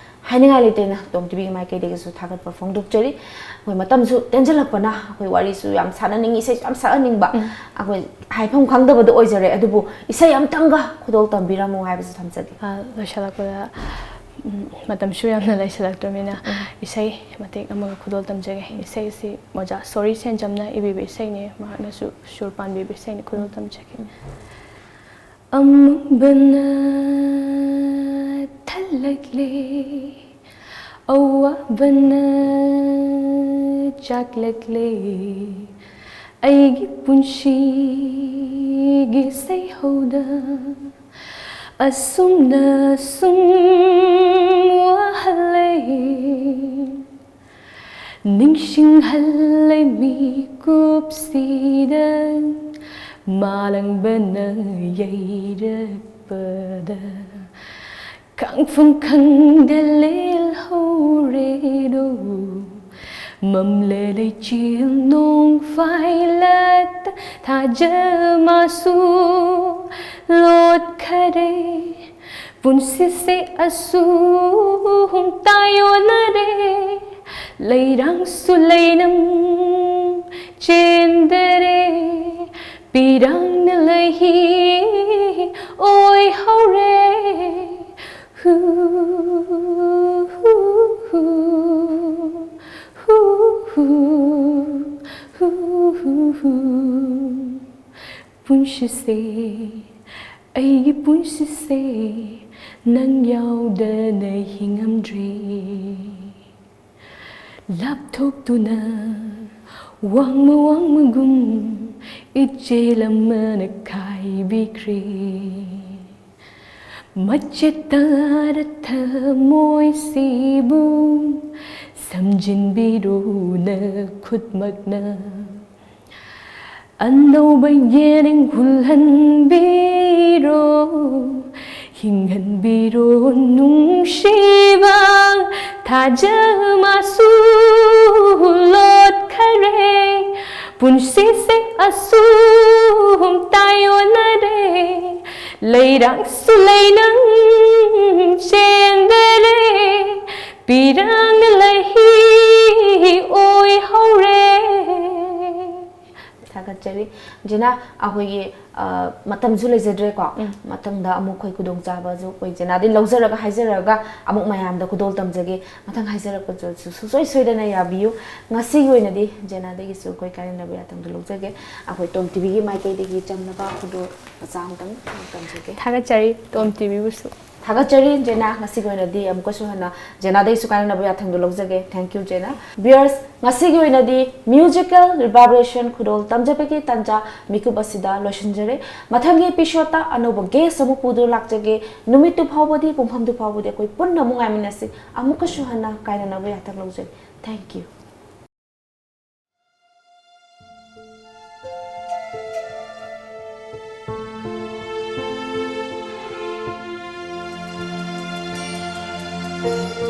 ꯍꯥꯏꯅꯤꯡꯉꯥꯏ ꯂꯩꯇꯦꯅ ꯇꯣꯝ ꯇꯤꯚꯤꯒꯤ ꯃꯥꯏꯀꯩꯗꯒꯤꯁꯨ ꯊꯥꯒꯠꯄ ꯐꯣꯡꯗꯣꯛꯆꯔꯤ꯫ ꯑꯩꯈꯣꯏ ꯃꯇꯝꯁꯨ ꯇꯦꯟꯖꯜꯂꯛꯄꯅ ꯑꯩꯈꯣꯏ ꯋꯥꯔꯤꯁꯨ ꯌꯥꯝ ꯁꯥꯟꯅꯅꯤꯡꯉꯤ, ꯏꯁꯩꯁꯨ ꯌꯥꯝ ꯁꯛꯍꯟꯅꯤꯡꯕ꯫ ꯎꯝ꯫ ꯑꯩꯈꯣꯏ ꯍꯥꯏꯐꯝ ꯈꯪꯗꯕꯗꯣ ꯑꯣꯏꯖꯔꯦ, ꯑꯗꯨꯕꯨ ꯏꯁꯩ ꯑꯃꯇꯪꯒ ꯈꯨꯗꯣꯜ ꯇꯝꯕꯤꯔꯝꯃꯨ ꯍꯥꯏꯕꯁꯤ ꯊꯝꯖꯒꯦ꯫ ꯑ, ꯂꯣꯏꯁꯤꯜꯂꯛꯄꯗ, ꯎꯝ, ꯃꯇꯝꯁꯨ ꯌꯥꯝꯅ ꯂꯩꯁꯤꯜꯂꯛꯇ꯭ꯔꯕꯅꯤꯅ ꯎꯝ꯫ ꯏꯁꯩ ꯃꯇꯦꯛ ꯑꯃꯒ ꯈꯨꯗꯣꯜ ꯇꯝꯖꯒꯦ꯫ ꯎꯝ꯫ ꯏꯁꯩ ꯑꯁꯤ ꯑꯣꯖꯥ ꯁꯣꯔꯤ ꯁꯦꯟꯖꯝꯅ ꯏꯕꯤꯕ ꯏꯁꯩꯅꯤ, ꯃꯍꯥꯛꯅꯁꯨ ꯁꯨꯔ ꯄꯥꯟꯕꯤꯕ ꯏꯁꯩꯅꯤ꯫ ꯈꯨꯗꯣꯜ ꯎꯝ꯫ ꯇꯝꯖꯒꯦ꯫ ꯎꯝ꯫ ꯑꯃꯝꯕꯅ ꯊꯜꯂꯛꯂꯦ, ꯑꯋꯥꯕꯅ ꯆꯥꯛꯂꯛꯂꯦ, ꯑꯩꯒꯤ ꯄꯨꯟꯁꯤꯒꯤ ꯁꯩꯍꯧꯗ ꯑꯁꯨꯝꯅ ꯁꯨꯝ ꯋꯥꯍꯜꯂꯦ꯫ ꯅꯤꯡꯁꯤꯡꯍꯜꯂꯦ ꯃꯤꯀꯨꯞꯁꯤꯗ ꯃꯥꯂꯪꯕꯅ ꯌꯩꯔꯛꯄꯗ꯫ ꯈꯪꯐꯝ ꯈꯪꯗ ꯂꯦꯜꯍꯧꯔꯦꯗꯣ, ꯃꯝꯂꯦ ꯂꯩꯆꯤꯜ ꯅꯣꯡ ꯐꯥꯏꯂꯛꯇ ꯊꯥꯖ ꯃꯥꯁꯨ ꯂꯣꯠꯈꯔꯦ꯫ ꯄꯨꯟꯁꯤꯁꯦ ꯑꯁꯨꯝ ꯇꯥꯏꯑꯣꯟꯅꯔꯦ, ꯂꯩꯔꯥꯡꯁꯨ ꯂꯩꯅꯝ ꯆꯦꯟꯗꯔꯦ, ꯄꯤꯔꯥꯡꯅ ꯂꯩꯍꯤ ꯑꯣꯏꯍꯧꯔꯦ꯫ ꯍꯨ, ꯍꯨ, ꯍꯨ, ꯍꯨ, ꯍꯨ, ꯍꯨ, ꯍꯨ, ꯍꯨ꯫ ꯄꯨꯟꯁꯤꯁꯦ, ꯑꯩꯒꯤ ꯄꯨꯟꯁꯤꯁꯦ, ꯅꯪ ꯌꯥꯎꯗꯅ ꯍꯤꯡꯉꯝꯗ꯭ꯔꯦ꯫ ꯂꯥꯞꯊꯣꯛꯇꯨꯅ ꯋꯥꯡꯃ ꯋꯥꯡꯃꯒꯨꯝ ꯏꯆꯦꯜ ꯑꯃꯅ ꯈꯥꯏꯕꯤꯈ꯭ꯔꯦ꯫ ꯃꯆꯦꯠ ꯇꯔꯥ ꯊꯃꯣꯏꯁꯤꯕꯨ ꯁꯝꯖꯤꯟꯕꯤꯔꯣ ꯅꯈꯨꯠꯃꯛꯅ꯫ ꯑꯅꯧꯕ ꯌꯦꯅꯤꯡ ꯍꯨꯜꯍꯟꯕꯤꯔꯣ, ꯍꯤꯡꯍꯟꯕꯤꯔꯣ ꯅꯨꯡꯁꯤꯕ ꯊꯥꯖ ꯃꯥꯁꯨ ꯂꯣꯠꯈꯔꯦ꯫ ꯄꯨꯟꯁꯤꯁꯦ ꯑꯁꯨꯝ ꯇꯥꯏꯑꯣꯟꯅꯔꯦ, ꯂꯩꯔꯥꯡꯁꯨ ꯂꯩꯅꯪ ꯆꯦꯟꯗꯔꯦ, ꯄꯤꯔꯥꯡꯅ ꯂꯩꯍꯤ ꯑꯣꯏꯍꯧꯔꯦ꯫ ꯊꯥꯒꯠꯆꯔꯤ꯫ ꯖꯦꯅꯥ, ꯑꯩꯈꯣꯏꯒꯤ, ꯑ, ꯃꯇꯝꯁꯨ ꯂꯩꯖꯗ꯭ꯔꯦꯀꯣ꯫ ꯎꯝ꯫ ꯃꯊꯪꯗ ꯑꯃꯨꯛ ꯑꯩꯈꯣꯏ ꯈꯨꯗꯣꯡꯆꯥꯕꯁꯨ ꯑꯩꯈꯣꯏ ꯖꯦꯅꯥꯗꯤ ꯂꯧꯖꯔꯒ ꯍꯥꯏꯖꯔꯒ ꯑꯃꯨꯛ ꯃꯌꯥꯝꯗ ꯈꯨꯗꯣꯜ ꯇꯝꯖꯒꯦ꯫ ꯃꯊꯪ ꯍꯥꯏꯖꯔꯛꯄꯗꯁꯨ ꯁꯨꯡꯁꯣꯏ ꯁꯣꯏꯗꯅ ꯌꯥꯕꯤꯌꯨ꯫ ꯉꯁꯤꯒꯤ ꯑꯣꯏꯅꯗꯤ ꯖꯦꯅꯥꯗꯒꯤꯁꯨ ꯑꯩꯈꯣꯏ ꯀꯥꯏꯅꯅꯕ ꯌꯥꯊꯪꯗꯣ ꯂꯧꯖꯒꯦ꯫ ꯑꯩꯈꯣꯏ ꯇꯣꯝ ꯇꯤꯚꯤꯒꯤ ꯃꯥꯏꯀꯩꯗꯒꯤ ꯆꯝꯂꯕ ꯈꯨꯗꯣꯜ ꯃꯆꯥ ꯑꯃꯇꯪ ꯇꯝꯖꯒꯦ꯫ ꯊꯥꯒꯠꯆꯔꯤ ꯇꯣꯝ ꯇꯤꯚꯤꯕꯨꯁꯨ꯫ ꯊꯥꯒꯠꯆꯔꯤ ꯖꯦꯅꯥ꯫ ꯉꯁꯤꯒꯤ ꯑꯣꯏꯅꯗꯤ ꯑꯃꯨꯛꯀꯁꯨ ꯍꯟꯅ ꯖꯦꯅꯥꯗꯒꯤꯁꯨ ꯀꯥꯏꯅꯅꯕ ꯌꯥꯊꯪꯗꯣ ꯂꯧꯖꯒꯦ꯫ Thank you ꯖꯦꯅꯥ꯫ Viewers, ꯉꯁꯤꯒꯤ ꯑꯣꯏꯅꯗꯤ musical reverberation ꯈꯨꯗꯣꯜ ꯇꯝꯖꯕꯒꯤ ꯇꯥꯟꯖꯥ ꯃꯤꯀꯨꯞ ꯑꯁꯤꯗ ꯂꯣꯏꯁꯤꯟꯖꯔꯦ꯫ ꯃꯊꯪꯒꯤ episode ꯑꯅꯧꯕ guest ꯑꯃꯨꯛ ꯄꯨꯗꯨꯅ ꯂꯥꯛꯆꯒꯦ꯫ ꯅꯨꯃꯤꯠꯇꯨ ꯐꯥꯎꯕꯗꯤ, ꯄꯨꯡꯐꯝꯗꯨ ꯐꯥꯎꯕꯗꯤ ꯑꯩꯈꯣꯏ ꯄꯨꯟꯅ ꯑꯃꯨꯛ ꯉꯥꯏꯃꯤꯟꯅꯁꯤ꯫ ꯑꯃꯨꯛꯀꯁꯨ ꯍꯟꯅ ꯀꯥꯏꯅꯅꯕ ꯌꯥꯊꯪ ꯂꯧꯖꯔꯤ꯫ Thank you꯫